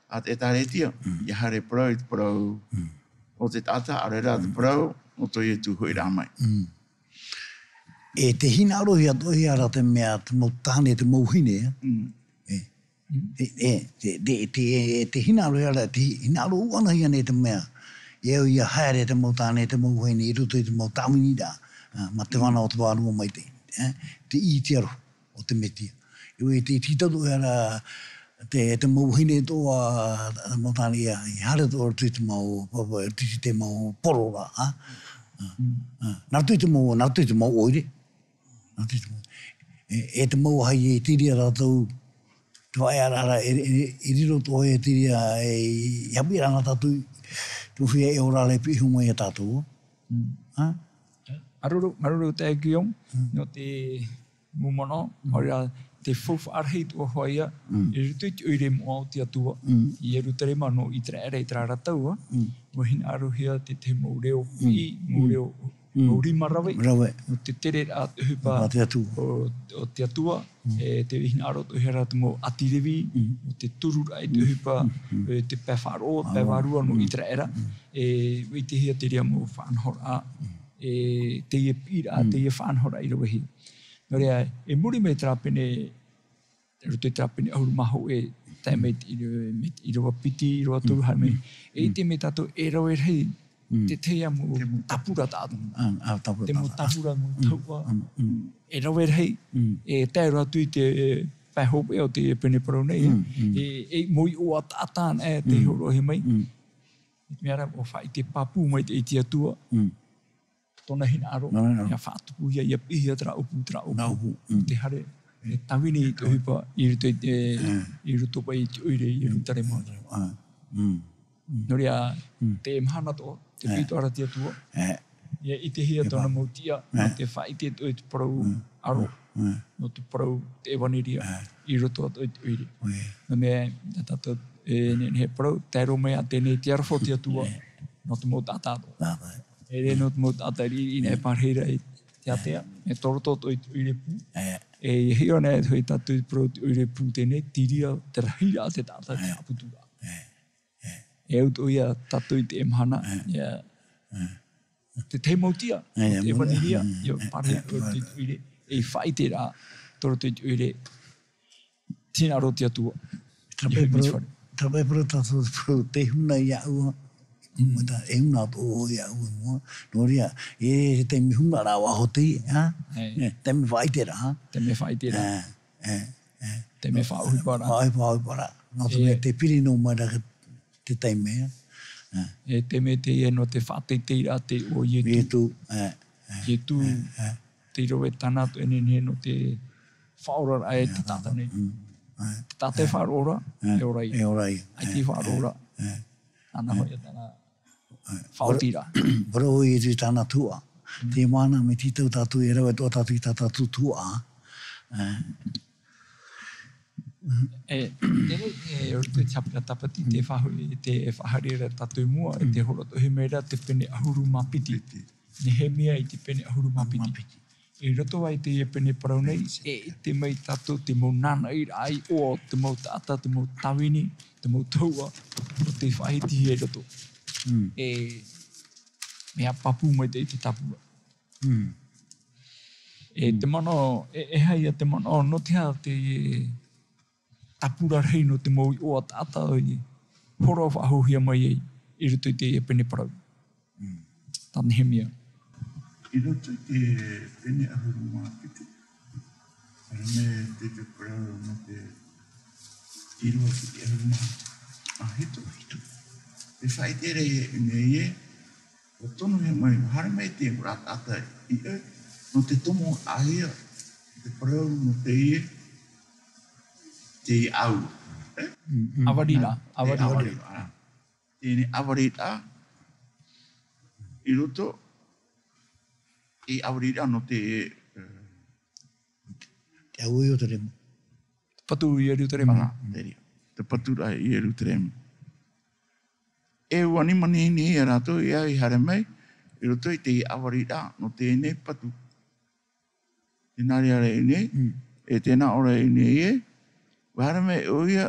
a te ʻĒtārētia, mm, ʻia haere parau i te parau, mm, o te taʻata, ʻaore rā te, mm, parau o tō Iesu hoʻiraʻa mai. Mm. E te hinaʻaro hia atoʻa hia ra te mea, te mau tāne, te mau vahine, ē? Mm. E, mm, e, e, te, te, te, e te hinaʻaro hia ra, te hi-, hinaʻaro ʻuʻana hia nei te mea, e au ʻia haere te mau tāne, te mau vahine, i roto i te mau tāviniraʻa, a, mā te, mm, vānaʻo o te vārua maitaʻi, ē? Te ʻite ʻaroha o te Mesia. ʻIa, e te, te tītau atoʻa ra, te, te mau vahine atoʻa, te mau tāne ia, i haere atoʻa roto i te mau, pa-, pa-, roto i te mau poro ra, a? A, mm, a, nā roto i te mau, nā roto i te mau ʻoire. Nā roto i te mau. E, e te mau vāhi e tīria rātou, te vaʻe ra, ra, e, e, e riro atoʻa e tīria, e, i haʻapiʻi ra nā tātou, te mau feiā e ora ra e piʻi iho mai ia tātou. Mm. A? Māuruuru, māuruuru taeaʻe Guillaume, mm, nō te mau manaʻo, mm, ʻaore rā, te faufaʻa rahi atoʻa hoʻi ia, mm, i roto i te ʻoire moʻa o te Atua, mm, i Ierutarema nō Iteraera i terā ra tau, a, mm, ʻua hinaʻarohia te, te mau reo, mm, i, mau, mm, reo, mm, mau rima rave, rave, nō te tereraʻa te ʻohipa, ʻohipa te Atua, o, o te Atua, mm, e te hinaʻaro atoʻa hia ra te mau ʻāti Levi, mm, nō te tururaʻa i te, mm, ʻohipa, mm, mm, e te pae faʻaroʻo, pae, amen, vārua nō, mm, Iteraera, mm, e, ʻua ʻitehia te reira mau faʻanahoraʻa, mm, e, teie piʻiraʻa, mm, teie faʻanahoraʻa i ravehia. Nō reira, i muri mai terā pene, i roto i terā pene ʻahuru mā hōʻē, tae mai te ʻīrava, mai te ʻīrava piti, ʻīrava toru, mm, haere mai. Mm. E ʻite mai tātou e rave rahi, mm, te tahi ā mau, te mau tāpura taʻata. A, a, tāpura taʻata. Te mau tāpura, mau, mm, tahuʻa. Mm, mm. E rave rahi, mm, e tae roa atu i te, e, pae hopeʻa o te pene parau nei, mm, mm, e, e mau iʻoa taʻata anaʻe tei, mm, hōroʻahia mai. Mm. I te mea ra, ʻua faʻaʻite pāpū mai te, i te Atua. Mm. Tōna hinaʻaro, nā, nā, nā, ʻia faʻatupuhia, ʻia piʻihia terā ʻōpū, terā ʻōpū. Nā ʻōpū, mm. Te haere, e tāvini i te ʻohipa, i roto i te, mm, i roto paʻi i te ʻoire, i Ierutarema. Mm. Mm. Nō reira, mm, te mahana atoʻa, te, eh, piʻi atoʻa ra te Atua. Eh. ʻIa ʻitehia tōna mau tiʻa, eh, nō te faʻaʻite atoʻa i te parau, mm, aro, mm, nō te parau, te ʻevaneria, eh, i roto atoʻa i te ʻoire. Oui. Nō te mea, nā tātou, e, nehenehe e parau, tae roa mai Atene, te aroha o te Atua, eh, nō te mau taʻata atoʻa. Taʻata. E rē nō te mau taʻata riʻiriʻi, eh, e pārahi ra i te ātea, e tō roto atoʻa i te ʻoire pū. Eh. E, e hiʻo anaʻe hoʻi tātou i te parau o te ʻoire pū teie, te reira, te rahiraʻa o te taʻata, te, eh, haʻaputuraʻa. Eh. E au atoʻa ia tātou i teie mahana, eh, ʻia, eh, te tahi mau tiʻa, eh, o te ʻevaneria, eh, ʻia, eh, pārahi, eh, atoʻa i te ʻoire, e faʻaʻite ra, tō roto i te ʻoire. Tēnā roa te Atua. Tāpē parau, tāpē parau tātou te parau, tē huna iāʻu. Mm. Mai tā, e huna atoʻa iāʻu i mua. Nō reira, e, e te mea huna rā, ʻua hoʻi, ha? Ei. E, te mea faʻaʻite ra, ha? Te mea faʻaʻite ra. E, e, e. Te mea faʻaʻohipa ra. Faʻaʻohipa, faʻaʻohipa ra. Nō te mea, e, tē piri noa mai ra te taime, e. E te mea teie nō te faʻateiteiraʻa te iʻoa o Ietu. Ietu, e, e, Ietu, e, e. Tei rave tāna atoʻa e nehenehe nō te faʻaoraraʻa e te taʻata nei. Mm, e. Te taʻata e faʻaroʻo ra, e, e ora ia. E ora ia. ʻAita e faʻaroʻo ra. E, e. Ana hoʻi tāna faʻaotiraʻa. Parau ʻo Ietu i tāna tuhaʻa. Mm. Te mahana, mea tītau tātou e rave atoʻa tātou i tā tātou tuhaʻa. E. E, e, e, i roto i te haʻapiʻiraʻa Tāpati, te faʻahoʻi, te faʻahaere ra tātou i mua, e te hōroʻa atoʻa mai ra te pene ʻahuru mā piti. Piti. Nehemia i te pene ʻahuru mā piti. Mā piti. I roto aʻe i teie pene parau nei, e ʻite mai tātou te mau nānaʻiraʻa iʻoa, te mau taʻata, te mau tāvini, te mau tahua, o tei faʻahitihia i roto. Mm. E, mea pāpū maitaʻi te tāpura. Mm. E te manaʻo, e, e aha ia te manaʻo, nō te aha te tāpura rahi nō te mau iʻoa taʻata i hōroʻa faʻahouhia mai ai i roto i teie pene parau. Mm. Tā Nehemia. I roto i te pene ʻahuru mā piti. Haere mai te, te parau nō te ʻīrava piti ʻahuru mā, mā hitu. Hitu. Te faʻaʻite ra e, nei e, ʻUa tonohia mai, haere mai te mau taʻata i ʻō, nō te tomohia, te parau nō teie, te ʻāua. E? Mm, mm. ʻAvariraʻa, ʻāvariraʻa. ʻĀvariraʻa. Teie ʻāvariraʻa, i roto, i ʻāvariraʻa nō te, e, Te ʻāua i Ierutarema. Te patu i Ierutarema. Mana, te reira. Te patu ra i Ierutarema. E ʻua nima nei, nei ia rātou, ia i haere mai, i roto i te ʻāvariraʻa nō teie patu. Tēnā reira nei, mm, e tēnā ʻō ra nei e, ʻua haere mai ʻoia,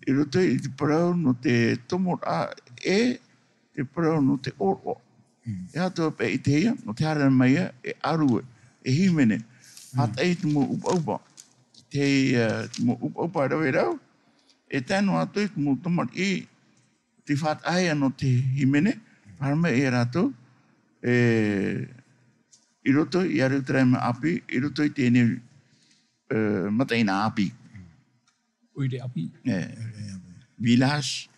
i roto i te parau nō te tomoraʻa e te parau nō te ʻōroʻa. Mm. E aha atoʻa paʻi teie, nō te haere mai ia, e ʻārue, e hīmene. Mm. Faʻataʻa i te mau ʻupaʻupa. Te, e, te mau ʻupaʻupa rave rau, e tae noa atu i te mau tamariʻi, tei faʻataʻahia nō te hīmene, haere mai ia rātou, e, i roto i Ierutarema ʻāpī, i roto i teie, e, mataʻeinaʻa ʻāpī. ʻOire ʻāpī. E, village.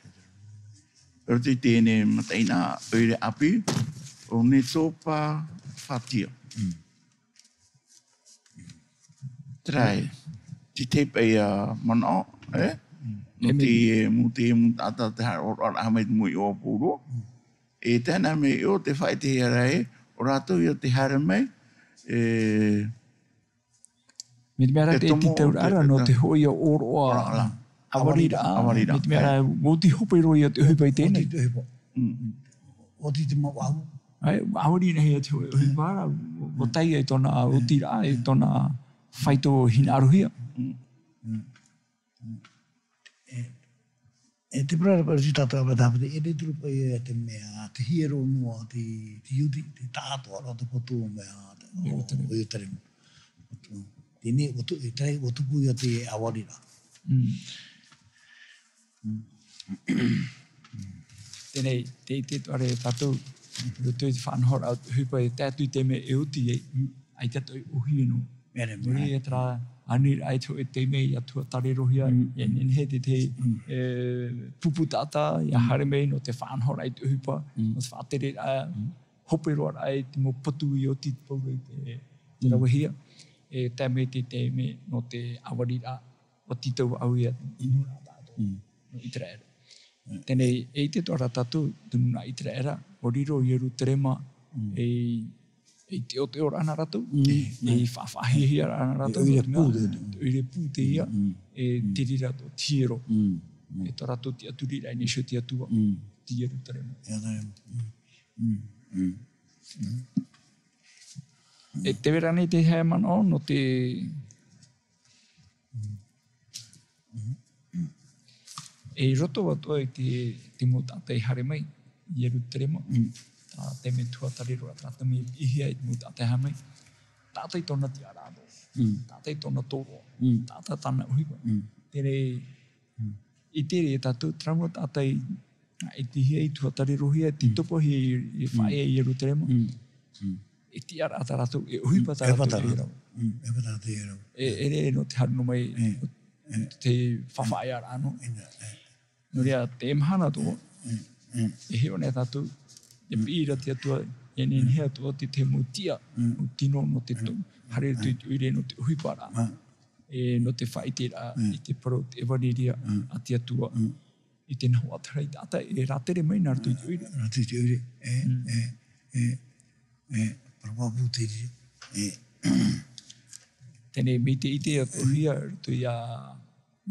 I roto i teie mataʻeinaʻa ʻoire ʻāpī, ʻo Netopafatia. Mm. Terā e, te teipa ia manaʻo, e? Mm. Nō te, e, mau, te mau taʻata tē haere ʻōroʻa ra mai te mau iʻoa pauroa. Mm. E tae noa mai ʻo tē faʻaʻitehia ra e, ʻo rātou ia tē haere mai, e, Mai te mea rā e te tomo, tītauraʻa ra nō te hōʻē ʻōroʻa ʻāvariraʻa. ʻĀvariraʻa. Mai te mea rā, ʻua oti hope roa ia te ʻohipa i teie nei. ʻUa oti te ʻohipa. Mm. ʻUa oti te mau ʻāua. ʻAe, ʻāvariraʻa ia te hōʻē ʻohipa ra, ʻua, ʻua tae ai tōna otiraʻa, e tōna faito hinaʻarohia. Mm. Mm. E, e te parau ra paʻi i roto i tā tātou ʻāvae Tāpati, e te turu paʻi ia te mea, te hiero noa, te, te iuti, te taʻatoʻaraʻa, te patu o mea, o, o Ierutarema. Teie nei, ʻua tu-, e tae, ʻua tupu ia te ʻāvariraʻa. Mm. Mm. Teie nei, te, te ʻite atoʻa ra tātou, i roto i te faʻanahoraʻa o te ʻohipa e tae atu i te mea e oti ai, ʻaita atoʻa e ʻōhie noa. Nō reira, terā, aniraʻa i te hōʻē taime, ʻia tuatārerohia, ʻia nehenehe te, te, e, pupu taʻata, ʻia haere mai nō te faʻanahoraʻa i te ʻohipa, nō te faʻatereraʻa, hope roa ra i te mau patu i oti te paura i te, te ravehia. E tae mai te taime nō te ʻāvariraʻa, ʻua tītau faʻahou ia te nūnaʻa taʻatoʻa nō ʻĪteraʻera. Teie nei, e ʻite atoʻa ra tātou, te nūnaʻa ʻĪteraʻera, ʻua riro Ierutarema, e, e teʻoteʻoraʻa na rātou, e faʻafaʻahiahiaraʻa na rātou, te ʻoire pū, te ʻoire pū teie, e te reira atoʻa te hiero. E tō rātou tiʻaturiraʻa i niʻa iho i te Atua, te Ierutarema. E tē vai ra nei te haere manaʻo nō te E i roto atoʻa i te, te mau taʻata i haere mai i Ierutarema, tā te mea tuatāreroraʻa, tā te mea piʻihia i te mau taʻata i haere mai, taʻata i tōna tiʻaraʻa. Mm. Taʻata i tōna tōroʻa. Mm. Taʻata tāna ʻohipa. Mm. Teie, mm, i te reira tātou, terā mau taʻata i, i te hia, i tuatārerohia, i te, mm, topohia i, i, mm, faʻaea i Ierutarema. Mm. Mm. E tiʻaraʻa tā rātou, e ʻohipa, mm, tā rātou i rave. Mm, e ʻohipa tā rātou i rave. E, e ʻere nō te haru noa mai, mm, mm, te faʻaearaʻa nō. Mm, mm. Nō reira, teie mahana atoʻa, mm, mm, e hiʻo nei tātou, e, mm, piʻi ra te Atua, e nehenehe atoʻa te, te mau tiʻa, mm, mau tino nō te, mm, tau, mm, haere atu i te ʻoire nō te ʻohiparaʻa. Mm. E, nō te faʻaʻiteraʻa, mm, i te parau, te ʻevaneria, mm, a te Atua. Mm. I te nahoʻa tahi taʻata e rātere mai nā roto i te ʻoire. Nā roto i te ʻoire. E, mm, e, e, e, parau pāpū te reira. E. Teie, mai te ʻite atoʻahia, mm, roto ia,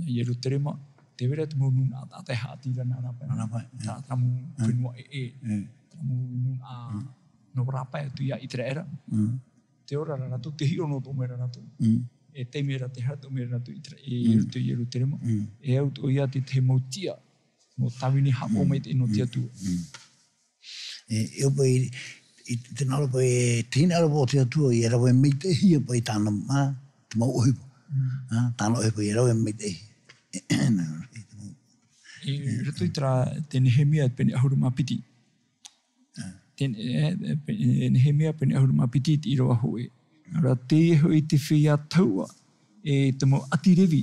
ia Ierutarema, tē vai ra te mau nūnaʻa taʻata e haʻati ra nā rāpae. Nā rāpae, e. Tā, tā mau, mm, fenua ʻē, e, mm, tā mau nūnaʻa, mm, nō rāpae atu ia Iteraera. Mm. Te ora ra rātou, te hiʻo noa atoʻa mai ra rātou. Mm. E taime ra, tē haere atoʻa mai ra rātou i Itera-, i, mm, roto i Ierutarema. Mm. E au atoʻa ia te, te mau tiʻa, mau tāvini haʻapaʻo, mm, maitaʻi nō te, mm, Atua. Mm. E, e au paʻi, i te hinaʻaro paʻi, te hinaʻaro paʻi o te Atua, ʻia rave maitaʻihia paʻi tāna, ā, te mau ʻohipa. Mm. Ā, tāna ʻohipa, ʻia rave maitaʻihia. Nā, i te mau. I roto i terā, te Nehemia pene ʻahuru mā piti. Te, e, e, pe-, e, Nehemia pene ʻahuru mā piti, te ʻīrava hōʻē. Nō reira, teie hoʻi te feiā tahuʻa, e te mau ʻāti Revi,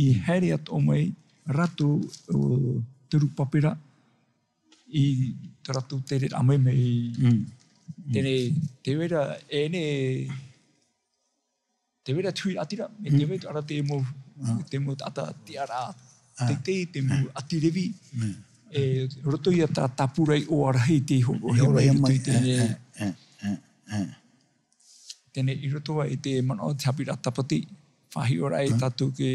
i haere atoʻa mai rātou, ʻo Zerubabela, i tā rātou tereraʻa mai, mai. Mm. Teie, tē vai ra, e nei, tē vai ra te huiraʻatira, e tē vai atoʻa ra te mau, mm, te mau taʻata tiʻaraʻa, ah, teitei, te mau, mm, ʻāti Revi. Mm. E roto ia tā, tāpura iʻoa rahi tei hōroʻahia mai i roto i teie, eh, eh, eh, eh, eh. Teie, i roto i te manaʻo te haʻapiʻiraʻa Tāpati, faʻahiʻoraʻa e, mm, tātou ke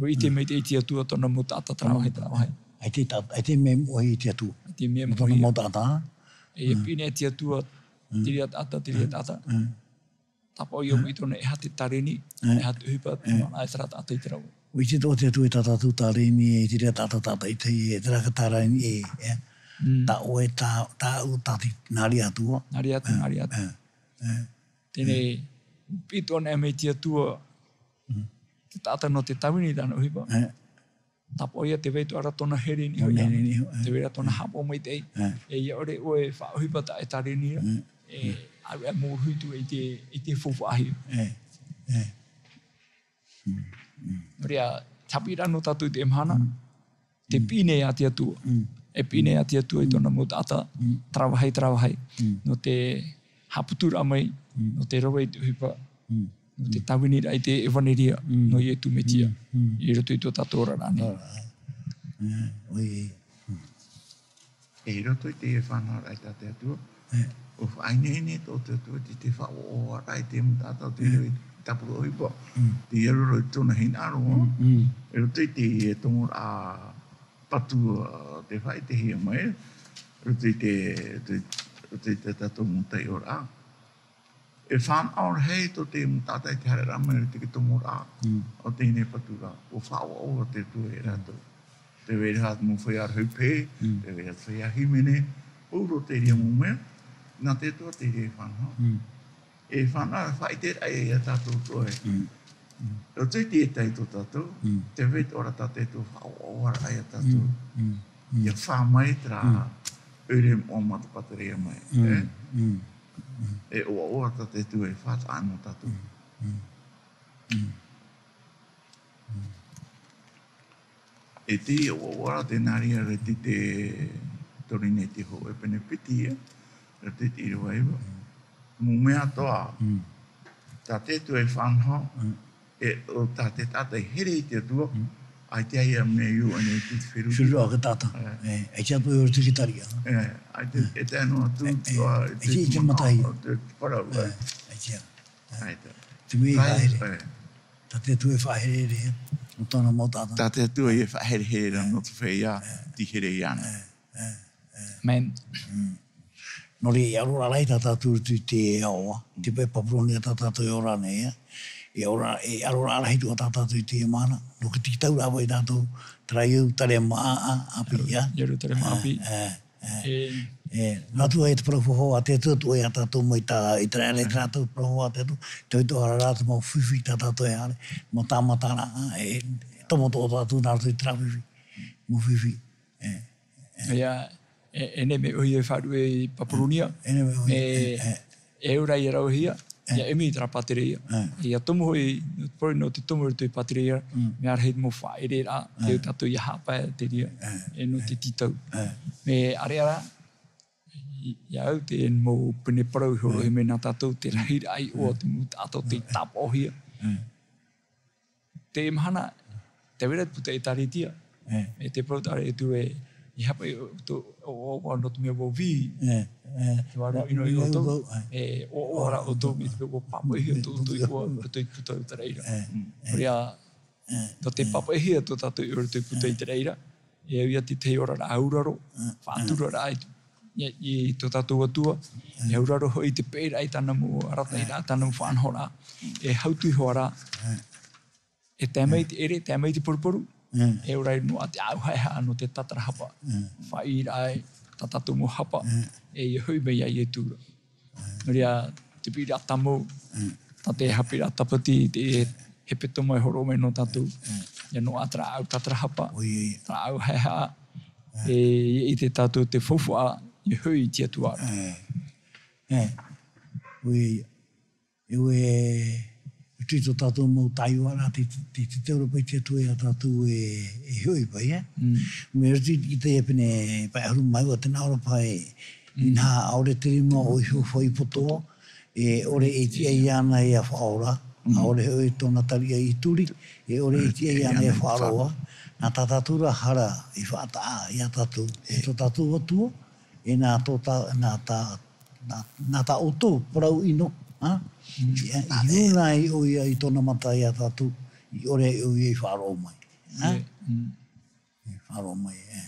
ʻite, mm, mai te, i te Atua tōna mau taʻata, terā vāhi, terā vāhi. ʻAita, ʻaita mea moʻa i te Atua. ʻAita mea moʻa tōna mau taʻata. E, mm, piʻi nei te Atua, mm, te reira taʻata, te reira, mm, taʻata. Mm. Tāpaʻo ïa, mm, mai tōna e aha te tāreni, mm, e aha te ʻohipa, mm, te manaʻo e terā taʻata i te rave. ʻUa ʻite atoʻa te Atua i tā tātou tāreni, e te reira taʻata, taʻata i te, e terā ka tāreni e, e. Mm. Tā ʻoe, tā, tāʻu, tā te, nā reira atu. Nā reira atu, mm, nā reira atu. Mm. Mm. Teie, mm, piʻi atoʻa mai te Atua, mm, te taʻata nō te tāvini i tāna ʻohipa. Mm. Tāpaʻo ïa tē vai atoʻa ra tōna here i niʻa iho iāna. Here i niʻa iho, eh. Tē vai ra tōna, eh, haʻapaʻo maitaʻi. Eh. E ʻia ʻore ʻoe e faʻaʻohipa taʻa e tāreni ra. Eh. E, eh, ʻāvaʻe mōrohi atu i te, i te faufaʻahia. Eh. Eh. Mm, mm. Nō reira, te haʻapiʻiraʻa nō tātou i teie mahana. Mm. Te, mm, piʻi nei ā te Atua. Mm. E piʻi nei ā te Atua i, mm, tōna mau taʻata. Mm. Terā vāhi, terā vāhi. Mm. Nō te haʻaputuraʻa mai, mm, nō te rave i te ʻohipa. Mm. Nō te, mm, tāviniraʻa i te ʻevaneria, mm, nō Ietu Metia, mm, mm, i roto i tō tātou oraraʻa nei. Oraraʻa. Mm, ʻoia. Mm. E i roto i teie fānaʻoraʻa i tā te Atua, mm, ʻua faʻaineine tō te Atua i te, te faʻaʻoaʻoaraʻa i te mau taʻata o te, mm, rave i te tāpura ʻohipa. Mm. Tei raro i tōna hinaʻaro, mm, mm, i roto i teie tomoraʻa patu, ā, tei faʻaʻitehia mai, i roto i te, te, i roto i tā tātou mau taiʻoraʻa. E fānaʻo rahi tō te mau taʻata i te haereraʻa mai i roto i te tomoraʻa, mm, o teie nei patu ra, ʻua faʻaʻoaʻoa te Atua ia rātou. Tē vai ra te mau feiā rahi pehe, mm, tē vai ra te feiā hīmene, pauroa te reira mau mea, nā te Atua te reira e fānaʻo. Mm. E fānaʻo, faʻaʻiteraʻa ia tātou atoʻa ē. Mm. Mm. Roto i te etahi tō tātou, mm, tē vai atoʻa ra tā te Atua faʻaʻoaʻoaraʻa ia tātou. Mm. Mm. Mm. ʻIa fā mai terā, mm, ʻoire moʻa matapatu ra mai, mm, eh? Mm. Mm. E ʻoaʻoa tā te Atua e faʻataʻa nō tātou. Mm. Mm. Mm. Mm. E te ʻoaʻoa ra tē nā reira i te, te Tōrineti hōʻē pene piti, ē, i te ʻīrava iva. Mm. Mau mea atoʻa, mm, tā te Atua e fānaʻo, mm, e, ʻo tā te taʻata e here i te Atua, mm, ʻaita ia mea i ʻō ʻana i te feruri. Feruri ʻo te taʻata. E. E, ʻaita atoʻa i ʻō i te tariʻa. E, ʻaita, e, e tae noa atu, e, e, ʻo, e, e te, te mata, ʻo te parau, e, e. ʻAita. ʻAita. Te mea i faʻahere. E. Tā te Atua e faʻaherehere, nō tōna mau taʻata. Tā te Atua e faʻaherehere ra, e, nō te feiā, e, tei here iāna. E, e, e. Amen. Mm. Nō reira, e ʻaroraʻa rahi tā tātou i te ao, te pae Papuronia tā tātou e ora nei, e. E ora, e ʻaroraʻa rahi atoʻa tā tātou i teie mahana. Nō te tauraʻa paʻi tātou, terā Ierutarema ʻāpī, ʻā. Ierutarema ʻāpī. E, e. E, e, nā tua e te parau faʻahoʻi a te Atua, tuʻu ia tātou mai tā Iteraera, e te rātou parau faʻahoʻi a te Atua, te hoʻi tō ara rā te mau fifi tā tātou e haere, mau tāmataraʻa, e, tomo tō tātou nā roto i te rā fifi, mau fifi. E, e. Ia, e, e nei mea ʻohie e faʻaruʻe i Papuronia. E nei mea ʻohie, e, e, e. E ora ia rauhia, e, ia ʻimi i terā pātireia. E. Ia tomo hoʻi, pori nō te tomo i roto i pātireia, mm, mea rahi mau faʻaʻereraʻa, e, tei tātou ia haʻapae te reira, e, e nō te tītau. E. Mea ʻareʻa rā, i, ia au te mau pene parau i horoʻahia mai nā tātou, te rahiraʻa iʻoa, te mau taʻata tei tāpaʻohia. E. Te mahana, tē vai ra te puta ʻĒtārētia. E. E te parau tā ʻoutou e, i haʻapaʻo i ʻoutou, ʻo, ʻo, ʻo, nō te mea ʻua vī. E, e. Te vārua ʻino ia ʻoutou. E, ʻo, ʻo, ʻo, ra ʻoutou, me te mea ʻua pāpaʻihia tō ʻoutou iʻoa, roto i te puta ʻĪteraʻera. E, e. Nō reira, e, nō te pāpaʻihia tō tātou iʻoa roto i te puta ʻĪteraʻera, e au ia te tahi oraraʻa auraro, e, faʻaturaraʻa i, i, i tō tātou Atua, e auraro hoʻi i te peʻeraʻa i tāna mau arataʻiraʻa, tāna mau faʻanahoraʻa, e hautū iho ā rā, e tae mai te ʻere, tae mai te paruparu, e ora ai noa te ʻāʻau haʻehaʻa nō te tātarahapa. Faʻaʻīraʻa ai tā tātou mau hapa, e ia hoʻi mai iā Ietu ra. Nō reira, te piʻiraʻa tāmau, tā te haʻapiʻiraʻa tāpati, te hepetoma e hōroʻa mai nō tātou, ia noaʻa terā ʻāʻau tātarahapa, terā ʻāʻau haʻehaʻa, e ia ʻite tātou te faufaʻa, ia hoʻi i te Atua ra. E, e, ʻoia. E ʻoe, e tui tō tātou mau taioraʻa, te, te, te, te taura paʻi te Atua ia tātou e, e hoʻi paʻi, e? Mm. Mea roto i te, i te pene pae ʻahuru mā iva, tē nā ʻō ra paʻi, inaha, ʻaore te rima ʻoe iho faʻaipotoʻa, e ʻore e tiʻa iāna ia faʻaora, ʻaore hoʻi tōna tariʻa i turi, e ʻore e tiʻa iāna ia faʻaroʻo, nā tā tātou ra hara i faʻataʻa ia tātou, e tō tātou Atua, e nā tō tā, nā tā, nā, nā tā ʻoutou parau ʻino, ha? Mm. I, i runa ai ʻoia i tōna mata ia tātou, i ʻore ai ʻoia i faʻaroʻo mai. Ha? E, mm. I faʻaroʻo mai, e.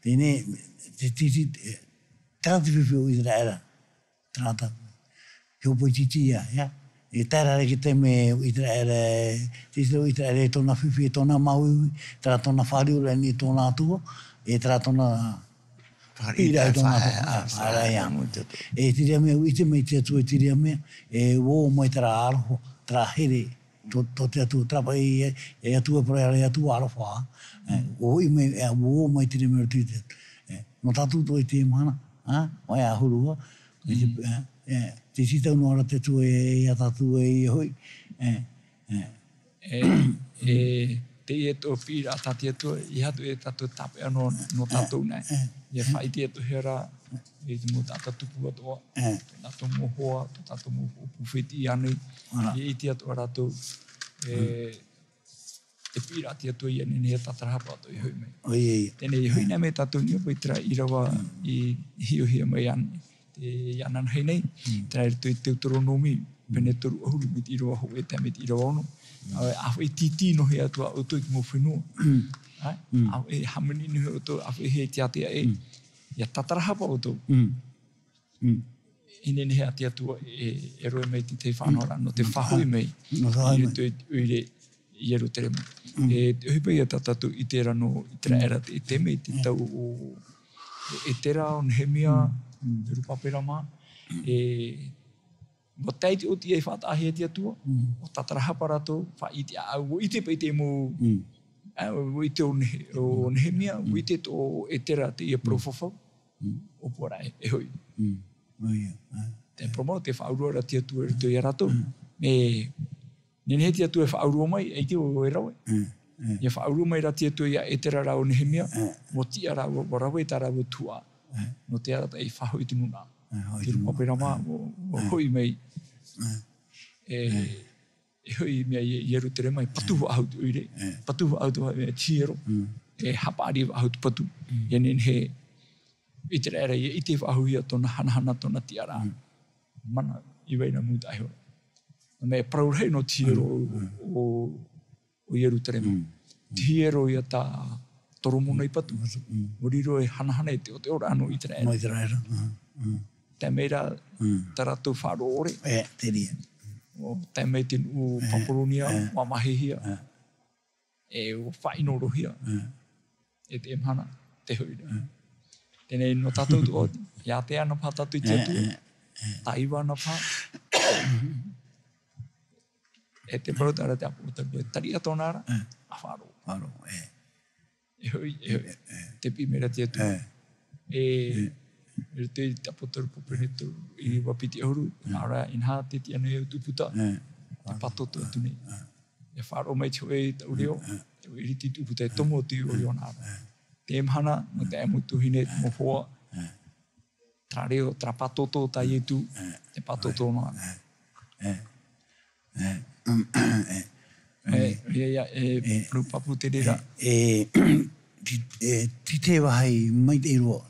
Teie, te, te, te, e, terā te fifi o ʻĪteraʻera, terā tā, te hōpoiʻa tītī ia, ia. E tae ra ki te mea o ʻĪteraʻera, te ʻĪteraʻera, ʻĪteraʻera i tōna fifi, i tōna māuiui, terā tōna fāriu ra i tōna Atua, e terā tōna faʻaʻīraʻa i tōna Atua, faʻaʻīraʻa. E te reira mea, ʻua ʻite mai te Atua, e te reira mea, e ʻua ō mai terā aroha, terā here, tō, tō te Atua, terā paʻi, e, e Atua, parau ra e Atua aroha, e, ʻua hoʻi mai, e, ʻua ō mai te reira mea roto i te, e, nō tātou atoʻa i teie mahana, a, ʻoia ʻahuru, e, te, e, e, te tītau noa ra te Atua e, ia tātou e, ia hoʻi, e, e. E, e, teie atoʻa piʻiraʻa tā te Atua, ʻeiaha atoʻa e tātou tāpeʻa nō, nō tātou nei. E, e. Ia faʻaʻite atoʻa ra, e te mau taʻata tupu atoʻa, e, tō tātou mau hoa, tō tātou mau ʻōpū fētiʻi ānei, ia ʻite atoʻa rātou, e, te piʻiraʻa a te Atua ia nehenehe e tātarahapa atoʻa e hoʻi mai. ʻOia, ʻoia. Teie nei, e hoʻi nei mai tātou i niʻa i terā ʻīrava i, i hiʻohia mai ānei, te, i ananahi nei, terā i roto i te Teuteronome, pene toru ʻahuru, mai te ʻīrava hōʻē tae mai te ʻīrava ono. ʻĀ, ʻāfaʻi tītī noa hia atu ā ʻoutou i te mau fenua. ʻĀ, ʻāfaʻi hāmani noa hia ʻoutou, ʻāfaʻi hia i te ātea ē. Ia tātarahapa ʻoutou. Mm. E nehenehe ā te Atua e, e roaʻa mai te, te faʻanahoraʻa nō te faʻahoʻi mai i roto i te ʻoire i Ierutarema. E te ʻohipa ia tā tātou i terā nō ʻĪteraʻera, te, te mea i te tau o, o Etera, o Nehemia, Zerubabela mā, e, ʻua tae i te ʻōtiʻa i faʻataʻahia e te Atua, ʻua tātarahapa rātou, faʻaʻite ʻāʻau, ʻua ʻite paʻi te mau, ā, ʻua ʻite ʻo Nehe-, ʻo Nehemia, ʻua ʻite tō Etera teie parau fafau, ʻōpua ra e, e hoʻi. Mm. ʻOia, ā. Te parau mau, tē faʻaurua ra te Atua i roto ia rātou. Mm. E, nehenehe te Atua e faʻaurua mai, ʻaita ʻoe e rave. Mm, mm. Ia faʻaurua mai ra te Atua ia Etera rā ʻo Nehemia, mm, ʻua tiʻa rāua, ʻua rave tā rāua tuhaʻa. Mm. Nō te arataʻi e faʻahoʻi i te nūnaʻa. Mm, hoʻi i te nūnaʻa. Zerubabela mā, mm, ʻua, ʻua hoʻi mai. Mm. E, mm. E hoʻi mai ia Ierutarema, e patu faʻahou te ʻoire, patu faʻahou te, e, te hiero, e haʻapaʻari faʻahou te patu. Ia nehenehe ʻĪteraʻera, ia ʻite faʻahou ia tōna hanahana, tōna tiʻaraʻa. Mana, i vai ra mau taʻata iho. Nō te mea e parau rahi noa te hiero o, o, o Ierutarema. Te hiero ia tā Toromona i patu. Mm. ʻUa riro e hanahana e te, te ʻoteʻoraʻa nō ʻĪteraʻera. Nō ʻĪteraʻera. Mm, mm. Tae mai ra, mm, tā rātou faʻaroʻo ʻore. E, te reira. ʻO, tae mai te nuʻu Papuronia, e, ʻua māhehia. E. E, ʻua faʻaʻino roa hia. E. E te mahana, te hoʻi ra. E. Teie nei nō tātou atoʻa, ʻia ātea ana paha tātou i te Atua, tāiva ana paha. E te parau ra te ʻāpōsetolo Paula, tariʻa tōna ra, ʻa faʻaroʻo. Faʻaroʻo, e. E hoʻi, e hoʻi, te piʻi mai ra te Atua. E, e roto i te ʻāpōsetolo Paula Penetuaru, ʻīrava piti ʻahuru, ʻa ora, inaha tē tiʻa nei au i tū puta, tē pātōtō atu nei. E faʻaroʻo mai te hōʻē i taʻu reo, e ʻiriti tū puta e tomo atu i ʻō i ʻōna ra. Te mahana, nō te mau tuahine, te mau hoa, terā reo, terā pātōtō tā Ietu, te pātōtō noa. E, e, e, e, ia, ia, e, e, parau pāpū te reira. E, e, ti-, e, ti te vāhi maitaʻi roa,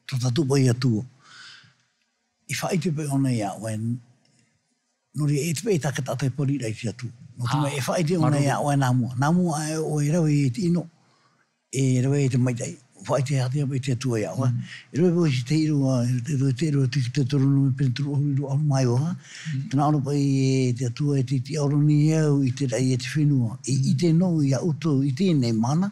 tō tātou paʻi Atua. I faʻaʻite paʻi ʻōna iā ʻoe, nō reira, e te paʻi tā te taʻata e pariraʻa i te Atua. Nō te mea, e faʻaʻite ʻōna iā ʻoe nā mua. Nā mua aʻe ʻoe e rave i te ʻino, e rave i te maitaʻi. Faʻaʻite ātea paʻi te Atua iā ʻoe. E rave paʻi te ʻīrava, e rave te ʻīrava, te Teuteronome pene toru ʻahuru, ʻahuru mā iva. Tē nā ʻō ra paʻi e te Atua, e te tiʻaoro nei au i te raʻi e te fenua. E ʻite noa iā ʻoutou i teie nei mahana,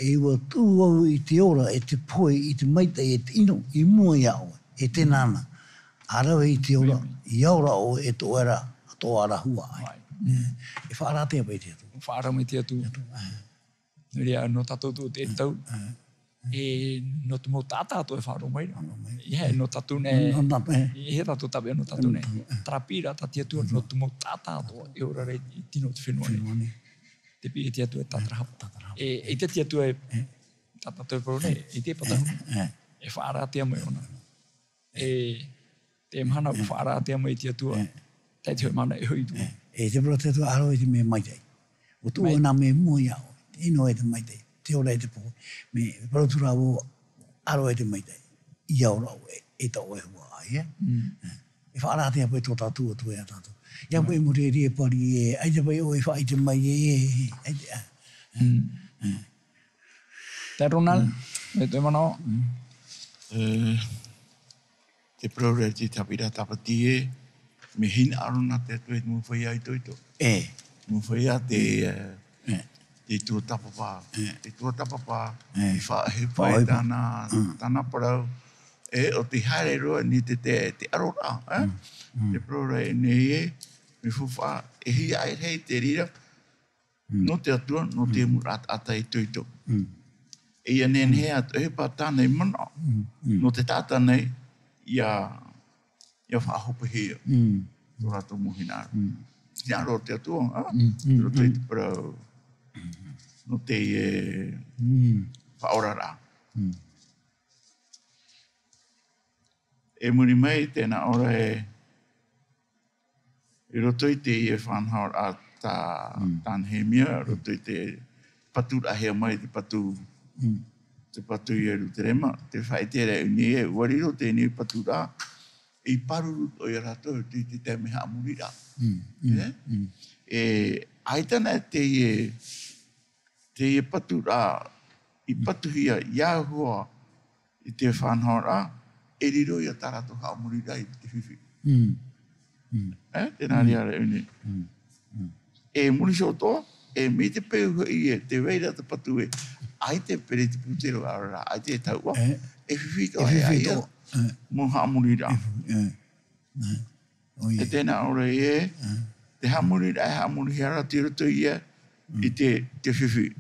e ʻua tuʻu au i te ora, e te pohe, i te maitaʻi, e te ʻino, i mua iā ʻoe. E teie nei, ʻa rave i te ora, ʻia ora ʻoe e tō ʻoe ra, tō ʻoe ra huaʻai. E faʻaara ātea paʻi te Atua. Faʻaara mai te Atua. Nō reira, nō tātou atoʻa te tau. E, nō te mau taʻata atoʻa e faʻaroʻo mai ra. Faʻaroʻo mai. ʻEiaha nō tātou nei. Nō, nō tātou, e. ʻEiaha tātou tāpeʻa nō tātou nei. Nō tātou, e. Terā piʻiraʻa tā te Atua, nō te mau taʻata atoʻa e ora ra i te tino o te fenua nei. Fenua nei. Te piʻi e te Atua e tātarahapa. Tātarahapa. E, e te Atua e, tā tātou e parau nei, e te pātahuna. E faʻaara ātea mai ʻōna. E, te mahana ʻua faʻaara ātea mai te Atua, tae te hōʻē mahana e hoʻi atu. E, te parau te Atua, ʻa rave i te mea maitaʻi. ʻUa tuʻu nā mea i mua iā ʻoe, te ʻino e te maitaʻi, te ora e te pohe. Mea, parau atu ra vau, ʻa rave i te maitaʻi. ʻIa ora ʻoe, e tō ʻoe huaʻai, e. E faʻaara ātea paʻi tō tātou Atua iā tātou. ʻIa paʻi mure e pari e, ʻaita paʻi ʻoe e faʻaʻite mai e, e, ʻaita, e. Tae Ronald, e te manaʻo. E, te parau ra i te haʻapiʻiraʻa tāpati ē, mea hinaʻaro na te Atua i te mau feiā itoito. E. Mau feiā te, e, te tuatāpapa. E. Te tuatāpapa, e, i faʻaʻohipa i tāna, tāna parau. E, ʻo tē haere roa nei te, te, te ʻaroraʻa, e? Te parau ra i ʻō nei ē, mea faufaʻa, e hia ʻaita i te reira, nō te Atua, nō te mau taʻata itoito. E ʻia nehenehe atu e pā tāna i manaʻo, nō te taʻata nei, ʻia, ʻia faʻahopehia. Tō rātou mau hinaʻaro. Hinaʻaro te Atua, ā? Nō te, te parau, nō te, e, faʻaoraraʻa. E muri mai, tē nā ʻō ra ē, i roto i teie faʻanahoraʻa tā, tā Nehemia, i roto i te paturaʻahia mai te patu, te patu Ierutarema, tē faʻaʻite ra i ʻō nei ē, ʻua riro teie nei paturaʻa, i pāruru atoʻa ia rātou, i te taime haʻamoriraʻa. E, e, ʻaita na teie, teie paturaʻa i patuhia, i ʻāhua i te faʻanahoraʻa, e riro ia tā rātou haʻamoriraʻa i te fifi. E, tē nā reira ra i ʻō nei. E muri iho atoʻa, e mai te peu hoʻi ē, tē vai ra te patu ē, ʻaita e peretiputero ʻaore rā, ʻaita e taua, e fifi atoʻa, e fifi atoʻa. Mau haʻamoriraʻa. E, e. E tē nā ʻō ra ē, te haʻamoriraʻa e haʻamorihia ra tei roto ia i te, te fifi.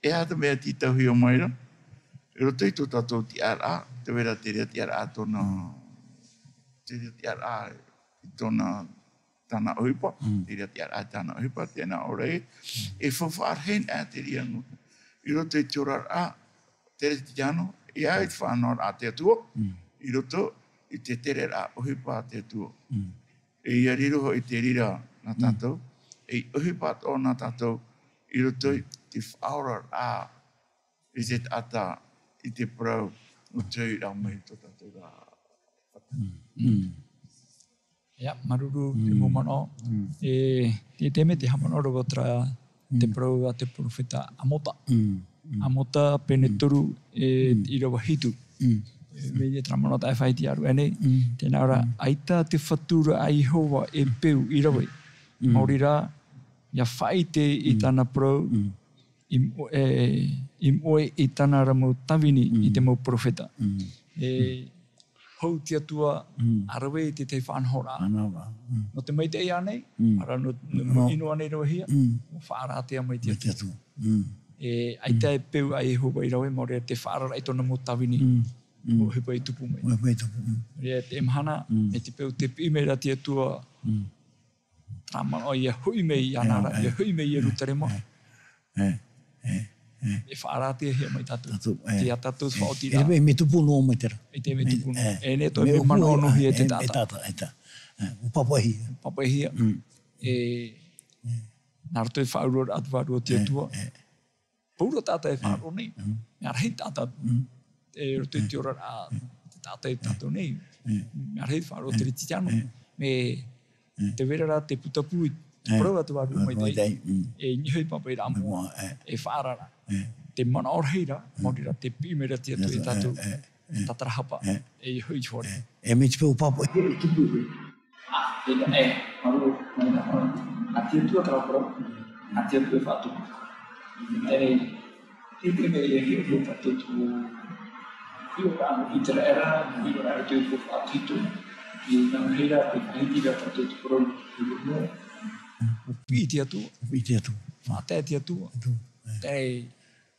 E aha te mea tītauhia mai ra, i roto i tō tātou tiʻaraʻa, tē vai ra te reira tiʻaraʻa tōna, te reira tiʻaraʻa i tōna, tāna ʻohipa, te reira tiʻaraʻa i tāna ʻohipa, tē nā ʻō ra ē, e faufaʻa rahi na te reira nō, i roto i te oraraʻa, Teretitiano, e ai te faʻanahoraʻa a te Atua, i roto i te tereraʻa ʻohipa a te Atua. E ʻia riro hoʻi te reira nā tātou, e ʻohipa atoʻa nā tātou, i roto i te faʻaoraraʻa i te taʻata, i te parau, nō te reira mai tō tātou ra. Ia, māuruuru te mau manaʻo. E, te, te mea te haʻamanaʻo ra vau terā, te parau a te perofeta Amota. Amota pene toru, e, ʻīrava hitu. E, mai terā manaʻo tā e faʻaʻite atu nei. Tē nā ʻō ra, ʻaita te faturaʻa a Iehova e peu i rave. Maori rā, ʻia faʻaʻite i tāna parau, i, e, i moʻe i tāna ra mau tāvini i te mau peropheta. E hou te Atua, a rave i te tahi faʻanahoraʻa. Nō te maitaʻi ānei, ara nō, nō, nō ʻino ānei ravehia, ʻua faʻarātea mai te Atua. E, ʻaita e peu a Iehova i rave, maori te faʻaararaʻa i tōna mau tāvini, ʻua ʻohipa i tupu mai. ʻUa ʻohipa i tupu. Ia te mahana, e te peu te piʻi mai ra te Atua, Tāmau ia hoʻi mai iāna ra, ia hoʻi mai i Ierutarema. E faʻarāteahia mai tātou. Tātou, e. Te ia tātou faʻaotiraʻa. E, e, mea tupu noa mai terā. E te mea tupu noa. E, nei tō mea manaʻo noa hia te taʻata. E, e taʻata, e taʻata. E, ʻua pāpaʻihia. Pāpaʻihia. E, nā roto i te faʻaueraʻa te vārua o te Atua. Paura taʻata e faʻaroʻo nei. Mea rahi taʻata, e roto i te oraraʻa, te taʻata e tātou nei. Mea rahi te faʻaroʻo teretitiano. Mea te vera rā te putapū i te parau a te vārua maitaʻi. E niho i te pāpaʻiraʻa moʻa, e faʻaararaʻa. Te manaʻo rahi ra, maori rā te piʻi mai ra te Atua ia tātou. Tātarahapa, e iho i te hōʻē. E mea te peu pāpaʻi. E tupu. E, e, maru, maru, maru. A te Atua te parau, a te Atua e faʻatupu. Terā, te, te mea e hiʻo, hiʻo tātou tupu. Hiʻo rā, i te raʻa, hiʻo rā, te tupu faʻatupu. I nā reira, te faʻahiti rā tātou tupu rau, i ruru. Piʻi te Atua. Piʻi te Atua. Faʻatae te Atua. Atua, e. Terā,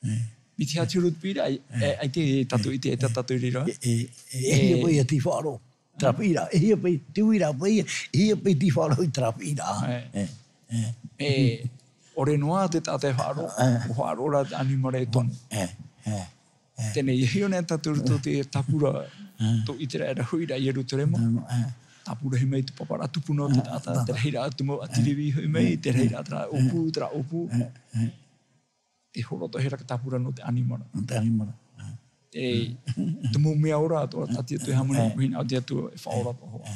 e. I te hea te huru te piʻiraʻa, e, e, ʻaita e tātou, ʻaita e tātou i reira. E, e, e, e hia paʻi ia te faʻaroʻo. Terā piʻiraʻa, e hia paʻi, te uiraʻa paʻi, e hia paʻi te faʻaroʻo i terā piʻiraʻa. E, e. E, ʻore noa te taʻata e faʻaroʻo, ʻua faʻaroʻo rā te ʻanimara e tomo. E, e, e. Teie nei, e hiʻo nei tātou i roto i te tāpura, tō ʻĪteraʻera hoʻi ra i Ierutarema. E. Tāpura hia mai te pāpaʻiraʻa tupu nō te taʻata, te rahiraʻa te mau ʻāti Levi hoʻi mai, te rahiraʻa terā ʻōpū, terā ʻōpū. E, e. Te hōroʻahia ra te tāpura nō te ʻanimara. Nō te ʻanimara. E, te mau mea ora atoʻa, tā te Atua e hāmani, e, hinaʻaro te Atua e faʻaora atoʻa hoʻi. E.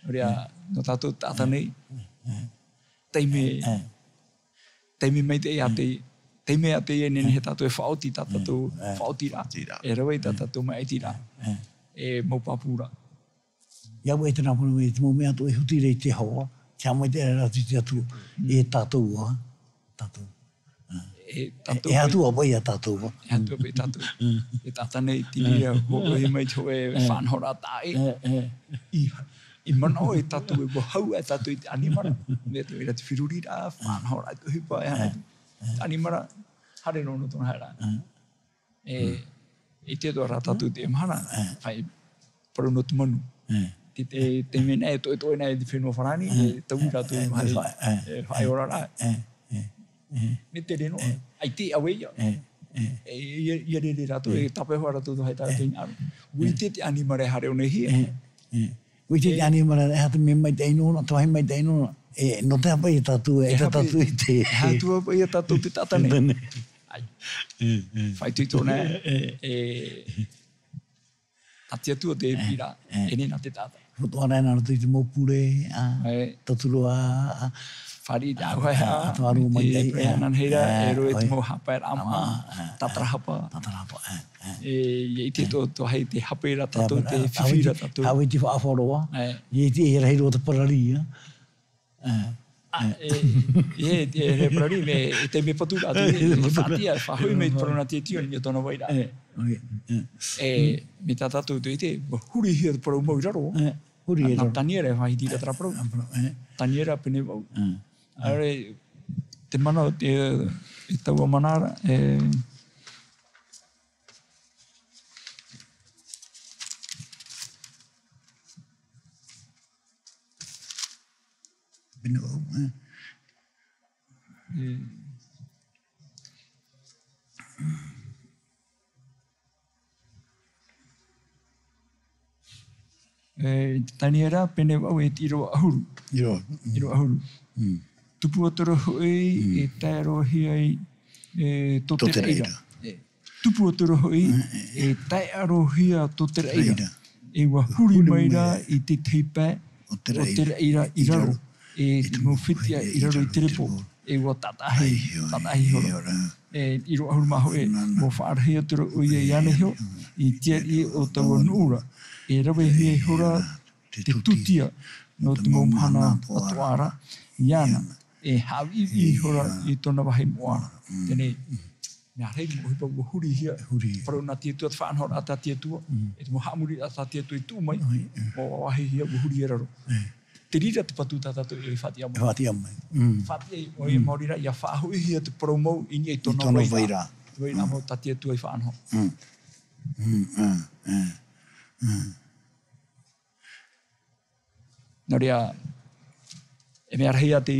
Nō reira, nō tātou taʻata nei, taime, taime maitaʻi ā te, taime ā teie e nehenehe tātou e faʻaoti, tā tātou faʻaotiraʻa. Faʻaotiraʻa. E rave i tā tātou maʻitiraʻa. E mau pāpūraʻa. ʻIa ʻoe, e te nā pono mai, te mau mea atoʻa e huti ra i te hoa, te haʻamaitaʻiraʻa atu i te Atua, e tātou ā, tātou. E tātou e atu ā paʻi ia tātou ā. E atu ā paʻi tātou. E taʻata nei, te reira, ʻua ʻohi mai te hōʻē faʻanahoraʻa taʻa ʻē. I, i manaʻo e tātou e ʻua hau e tātou i te ʻanimara. Mea te reira te feruriraʻa, faʻanahoraʻa, te ʻohipa, e aha. Te ʻanimara, haere roa nō tōna haeraʻa. E, i te atoʻa rā tātou te mahana, e, parau nō te manu. E. Te, te, te mea nei, e toʻetoʻe nei te fenua Farāni, e, tau rātou e, e, e, e, faʻaora rā. E, e, e. Mea tere noa, ʻaita e ʻave ia. E, e. E, ia, ia rere rātou, e tāpae hoʻi rātou tō hai tātou hinaʻaro. ʻUa ʻite te ʻanimara e haere ʻōna i hea. E, e. ʻUa ʻite te ʻanimara e aha te mea maitaʻi nōna, te vāhi maitaʻi nōna. E, nō te aha paʻi ia tātou, e, e aha paʻi, tātou i te. E aha atu paʻi ia tātou te taʻata nei. Taʻata nei. ʻAi. E, e. Faʻaitoito nei. E, e. E, tā te Atua te pīraʻa, e, e. E nei nā te taʻata. Hotu ʻana nā roto i te mau pure, ā, e. Tauturu ā, ā. Fāriʻi te ʻāvaʻe, ā, ā, te vārua maitaʻi, ā. Te pure ʻana nei ra, ā, e rave i te mau haʻapaeraʻa māʻa, ā, ā. Tātarahapa. Tātarahapa, ā, ā. E, ʻia ʻite tō, tō hai te hape ra tātou, te fifi ra tātou. Hape te faʻaroʻo. E. ʻIa ʻite e rahi roa te parari, ā. Ā. Ā, e, e, e, e, parari, mea, e te mea patu rā, te, e, e, faʻatia, faʻahoʻi mai te parau nā te Atua i niʻa i tōna vairaʻa. E, ʻoi, e. E, mea tā tātou te ʻite, ʻua hurihia te parau mau i raro. E, hurihia i raro. Nā Taniera e faʻahiti ra terā parau. E, parau, e. Taniera pene vaʻu. E. ʻAore, te mana, te, e taua mana ra, e, Pene vaʻu, e. E. E, Taniera, pene vaʻu e te ʻīrava ʻahuru. ʻĪrava. Mm. ʻĪrava ʻahuru. Mm. Tupu atu ra hoʻi, mm, e tae roa hia ai, e, tō te raʻi ra. Tō te raʻi ra. E. Tupu atu ra hoʻi, e taeʻarohia tō te raʻi ra. Raʻi ra. E ʻua huri mai ra i te tahi pae o te raʻi ra i raro. E te mau fetiʻa i raro i te repo. E ʻua tātaʻahi, tātaʻahi ihora. E ʻīrava ʻahuru mā hōʻē, ʻua faʻarahia atu ra ʻoia iāna iho, i te ariʻi o taua nuʻu ra. E ravehia ihora te tūtia, nō te mau mahana atoʻa ra, iāna. E haʻaviʻiviʻi ihora i tōna vāhi moʻa ra. Teie nei. Mea rahi te mau ʻohipa ʻua hurihia. Hurihia. Parau nā te Atua te faʻanahoraʻa tā te Atua. Mm. E te mau haʻamoriraʻa tā te Atua i tuʻu mai. Oi, e. ʻUa vāhi hia, ʻua hurihia raro. E. Te reira te patu tā tātou e faʻatiʻa mai. E faʻatiʻa mai. Mm. Faʻatiʻa, ʻoia, mm, maori rā, ʻia faʻahoʻihia te parau mau i niʻa i tōna, i tōna vai ra. Vai ra. Mm. Te vai ra mau tā te Atua i faʻanaho. Mm. Mm, mm, mm, mm. Nō reira, e mea rahi ā te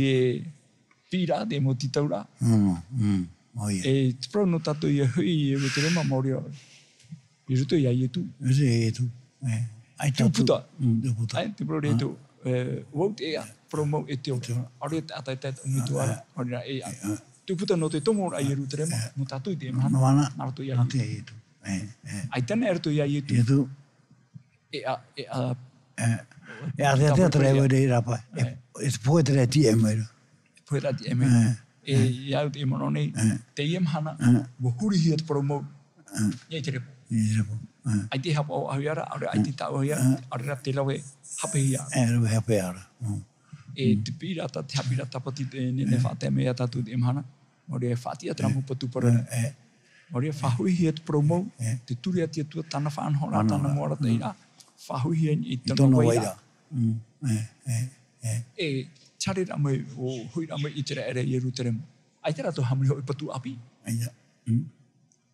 piʻiraʻa, te mau tītauraʻa. Mm, mm. ʻOia. E te parau nō tātou ʻia hoʻi i Ierutarema, maori rā, i roto ia Ietu. I roto ia Ietu. E. ʻAita te ʻūputa. Mm, te ʻūputa. ʻAe, te parau ra atu, e, ʻua ʻite ʻoe, parau mau e te ora. Te ora. ʻAore te taʻata e tae i te ʻōmuituaraʻa, a, a, maori rā, e, a, a, te ʻūputa nō te tomo ra i Ierutarema, a, nō tātou i te mahana, mahana, nā roto ia Ietu. Nā roto ia Ietu. E, e. ʻAita na e roto ia Ietu. Ietu. E a, e a, e, e a, te, te, te, te, te, te, e, e te pohe terā e tiʻa mai ra. Te pohe terā e tiʻa mai ra. E, e, e, ia au te manaʻo nei, e, teie mahana, e, ʻua hurihia te parau mau, e, i te repo. I te repo, e. ʻAita e haʻapaʻo ʻoe ra, ʻaore, e, ʻaita e taʻu ʻoe ra, e, ʻaore rā te rave hāpeʻa ra. E, rave hāpeʻa ra. Mm. E, mm, te piʻiraʻa, te haʻapiʻiraʻa tāpati, te, e, nehenehe, e, faʻatae mai ia tātou teie mahana. Maori e faʻatiʻa terā mau patu parau. E, e. Maori e faʻahoʻihia te parau mau, e, te ture a te Atua, tāna faʻanahoraʻa, tāna mau arataʻiraʻa, faʻahoʻihia i tōna vai ra. Mm, e, e, e. E, ʻaita e haere mai, ʻo, hoʻi ra mai ʻĪteraʻera i Ierutarema. ʻAita rātou haʻamori hoʻi patu ʻāpī. ʻAita. Mm.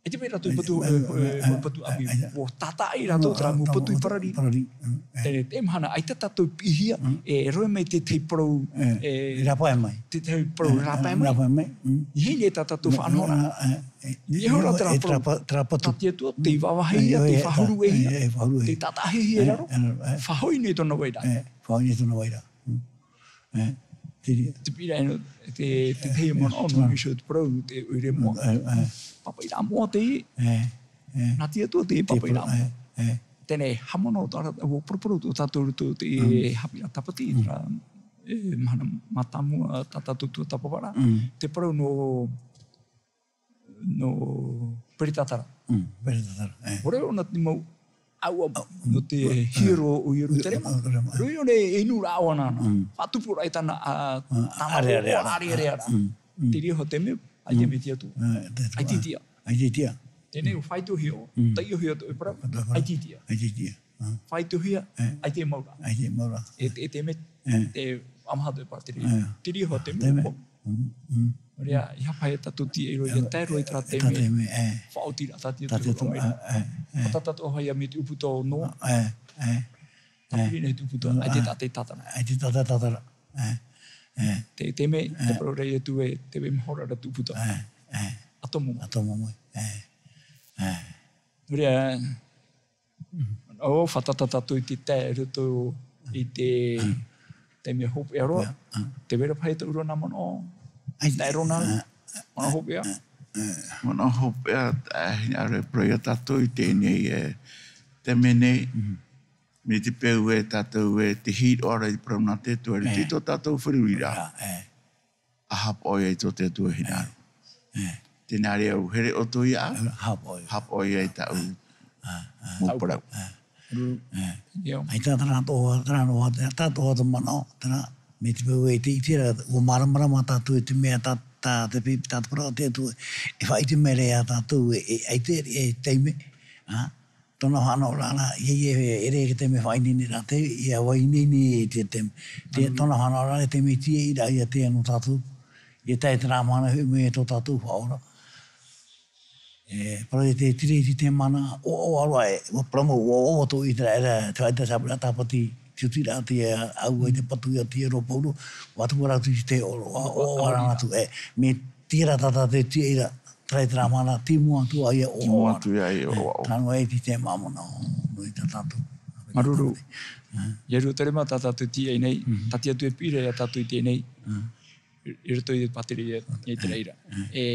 ʻAita paʻi rātou patu, e, e, e, e, patu ʻāpī. ʻAita. ʻUa tātaʻi rātou terā mau patu i parari. Parari. Mm, e. Te, te mahana, ʻaita tātou piʻihia, mm, e, e rave mai te, te parau, e, e, rāpae mai. Te, te parau, e, rāpae mai. Rāpae mai, mm. I hine tā tātou faʻanahoraʻa. E, e, e, e, e, terā pa-, terā patu. Tā te Atua, tei vāvāhia, e, tei faʻahuruhia, e, e, faʻahuruhia, tei tātaʻihia i raro. E, e, e. Faʻahoʻi nei tōna vai ra. E, faʻahoʻi nei tōna vai ra. Mm. E, te reira. Te piʻiraʻa ē, te, te, e, tahi manaʻo nō Iesū te parau, te ʻoire moʻa. E, e. Pāpaʻiraʻa moʻa teie. E, e. Nā te Atua te pāpaʻiraʻa moʻa. E, e. Teie nei, haʻamanaʻo atoʻa ra, ʻua poroporo atoʻa tātou i roto i te, mm, haʻapiʻiraʻa tāpati, mm, terā, e, mahana mātāmua tā tātou tuatāpaparaʻa. Mm. Te parau nō, nō Peretatara. Mm, Peretatara, e. ʻOia ʻōna te mau ʻāuʻa, ʻāuʻa, nō te, mm, hiero o Ierutarema. Ierutarema, e. ʻOia ʻōna e inu ra ʻoia nāna. Mm. Faʻatupu ra i tāna, a, mm, tāna ʻārearea ra. ʻĀrearea ra. Mm, mm. Te reira hoʻi te mea, ʻaita, mm, mea te Atua. E, te Atua. ʻAita e tiʻa. ʻAita e tiʻa. Teie nei, mm, ʻua faʻaitohia, mm, taiʻohia tō ʻoe parau. Taiʻohia. ʻAita e tiʻa. ʻAita e tiʻa. Faʻaitohia, e, ʻaita e mau ra. ʻAita e mau ra. E, e, te mea, e, ʻamaha atu e parau te reira. E. Te reira hoʻi te mea. Te mea. Mm, mm. Nō reira, ʻeiaha paha ia tātou tiʻa i roto, ʻia tae roa i terā taime. E, terā taime, e. Faʻaoti ra tā te Atua. Tā te Atua, e, e, e. Pātata atoʻa hoʻi ia mai te ʻūputa o Noa. E, e, e. Tāpiri nei te ʻūputa, ʻaita e tātaʻi tātara. ʻAita e tātaʻi tātara. E, e. Te, te mea, e, te parau ra ia Ietu ē, tē vai mahora ra te ʻūputa. E, e. ʻA tomo mai. ʻA tomo mai. E, e. Nō reira, ʻo, fātata tātou i te tae i roto i te, te mea hopeʻa roa. Tē vai ra paha ia tāʻu roa nā manaʻo. ʻAita. Tae roa nā manaʻo hopeʻa. Manaʻo hopeʻa, e, hinaʻaro e parau ia tātou i teie nei, e, te mea nei, mai te peu ē tātou e tē hiʻo ra i te parau nā te Atua, e, i tō tātou feruriraʻa. E. ʻA haʻapaʻo ia i tō te Atua hinaʻaro. E. Teie nei au here ʻoutou iāʻu. Haʻapaʻo ia. Haʻapaʻo ia i tāʻu mau parau. E. E. ʻIa. ʻAita terā atoʻa, terā noa, terā atoʻa te manaʻo, terā, mai te peu ē tē ʻite ra, ʻua māramarama tātou i te mea tā, tā te pipi, tā te parau a te Atua, e faʻaʻite mai ra ia tātou, e, e, ʻaita e, e taime, a, tōna faʻanahoraʻa, ʻia, ʻia, e, ʻere i te taime faʻaineineraʻa, te, ʻia faʻaineine i te taime. Te, tōna faʻanahoraʻa, te mea tiʻa ra ia te nō tātou. ʻIa tae terā mahana hoʻi mai tō tātou Faʻaora. E, parau te, te reira i te mana, ʻoaʻoa roa e, ʻua parau mau, ʻoaʻoa atoʻa i te reira, te faʻaʻite haʻapiʻiraʻa tāpati, te oti ra te, ʻāuʻa i te patu ia te hiero o Pauro, ʻua tupu ra atu i te ora, ʻoaʻoa ra atu, e, mai te reira tā tātou e tiʻa ra, Terā, terā mahana, te mua atu ia ʻoaʻoa. Te mua atu ia ʻoaʻoa. E, tā noa e te, te māmona o, nō i tā tātou. Māuruuru. E. Ierutarema tā tātou e tiʻa nei, mhm, tā te Atua e piʻi ra ia tātou i teie nei. Mm. I, i roto i te pātireia, i te reira. Mm. E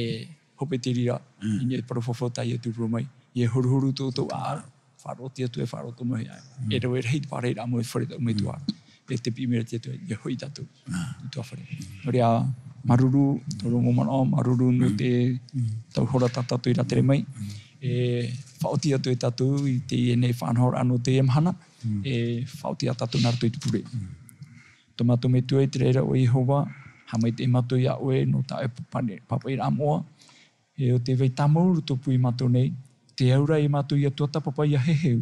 hope te reira, mm, i niʻa i te parau faufaʻa tā Ietu i parau mai. ʻIa horuhoru tō, tō ʻāʻau. Faʻaroʻo te Atua e faʻaroʻo tō mau hiʻo. Mm. E rave rahi te pārahiraʻa mau e fare tō ʻoe metua. Mm. E te piʻi mai ra te Atua, ʻia hoʻi tātou. Mm. I te fare. Nō reira, māuruuru, tō ʻoe mau manaʻo, māuruuru nō te, mm, tau hora tā tātou i rātere mai. Mm. E faʻaoti atu e tātou i teie nei faʻanahoraʻa nō teie mahana. Mm. E faʻaoti ā tātou nā roto i te pure. Mm. Tō mātou Metua i te raʻi ra ʻo Iehova, haʻamaitaʻi mātou iā ʻoe nō tā ʻoe pāpaʻi-, pāpaʻiraʻa moʻa. E o te vai tāmau roto pū i mātou nei, te aura e mātou ia tuatāpapa ia heheu,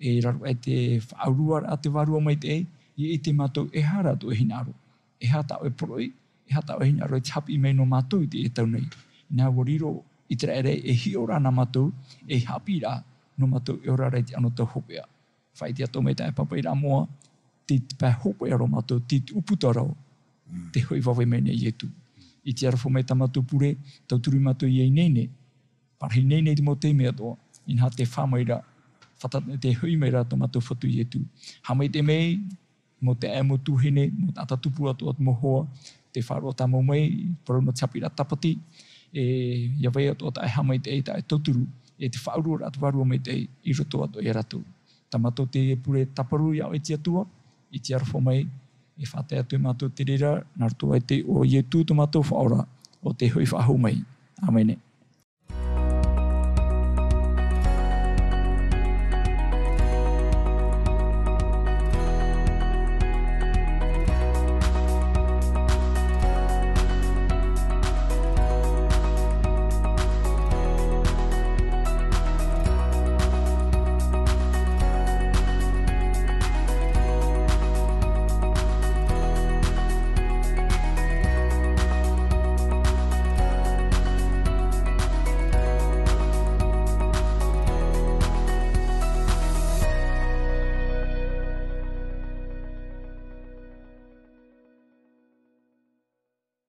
e raro ai te faʻaurua a te Vārua Maitaʻi, ia ʻite mātou e aha rā tō e hinaʻaro, e aha tā ʻoe poroʻi, e aha tā ʻoe hinaʻaro e te haʻapiʻi mai nō mātou i teie tau nei. Nā ʻua riro ʻĪteraʻera e hiʻo ra nā mātou, e haʻapiʻi ra nō mātou e ora ra i te anotau hopeʻa. Faʻaʻite atoʻa mai taʻe pāpaʻi ra moʻa, te, te pae hopeʻa roa mātou, te, te ʻūputa roa, te hoʻi vave mai nei Ietu. I te aroha mai tā mātou pure, tauturu mātou ia ineine, parahi ineine i te mau taime atoʻa, inaha te fā mai ra, fata-, te hoʻi mai ra tō mātou Fatu Ietu. Haʻamaitaʻi mai, mau taeaʻe, mau tuahine, mau taʻata tupu atoʻa, mau hoa, te faʻaroʻo tāmau mai, parau nō te haʻapiʻiraʻa tāpati, e, ia vai atoʻa taʻe haʻamaitaʻi, taʻe tauturu, e te faʻaurua a te Vārua Maitaʻi i roto atoʻa ia rātou. Tā mātou te pure tāparu ia ʻoe te Atua, i te aroha mai, e faʻatae atu e mātou te reira, nā roto i te iʻoa o Ietu tō mātou Faʻaora, ʻo tē hoʻi faʻahou mai. ʻĀmene.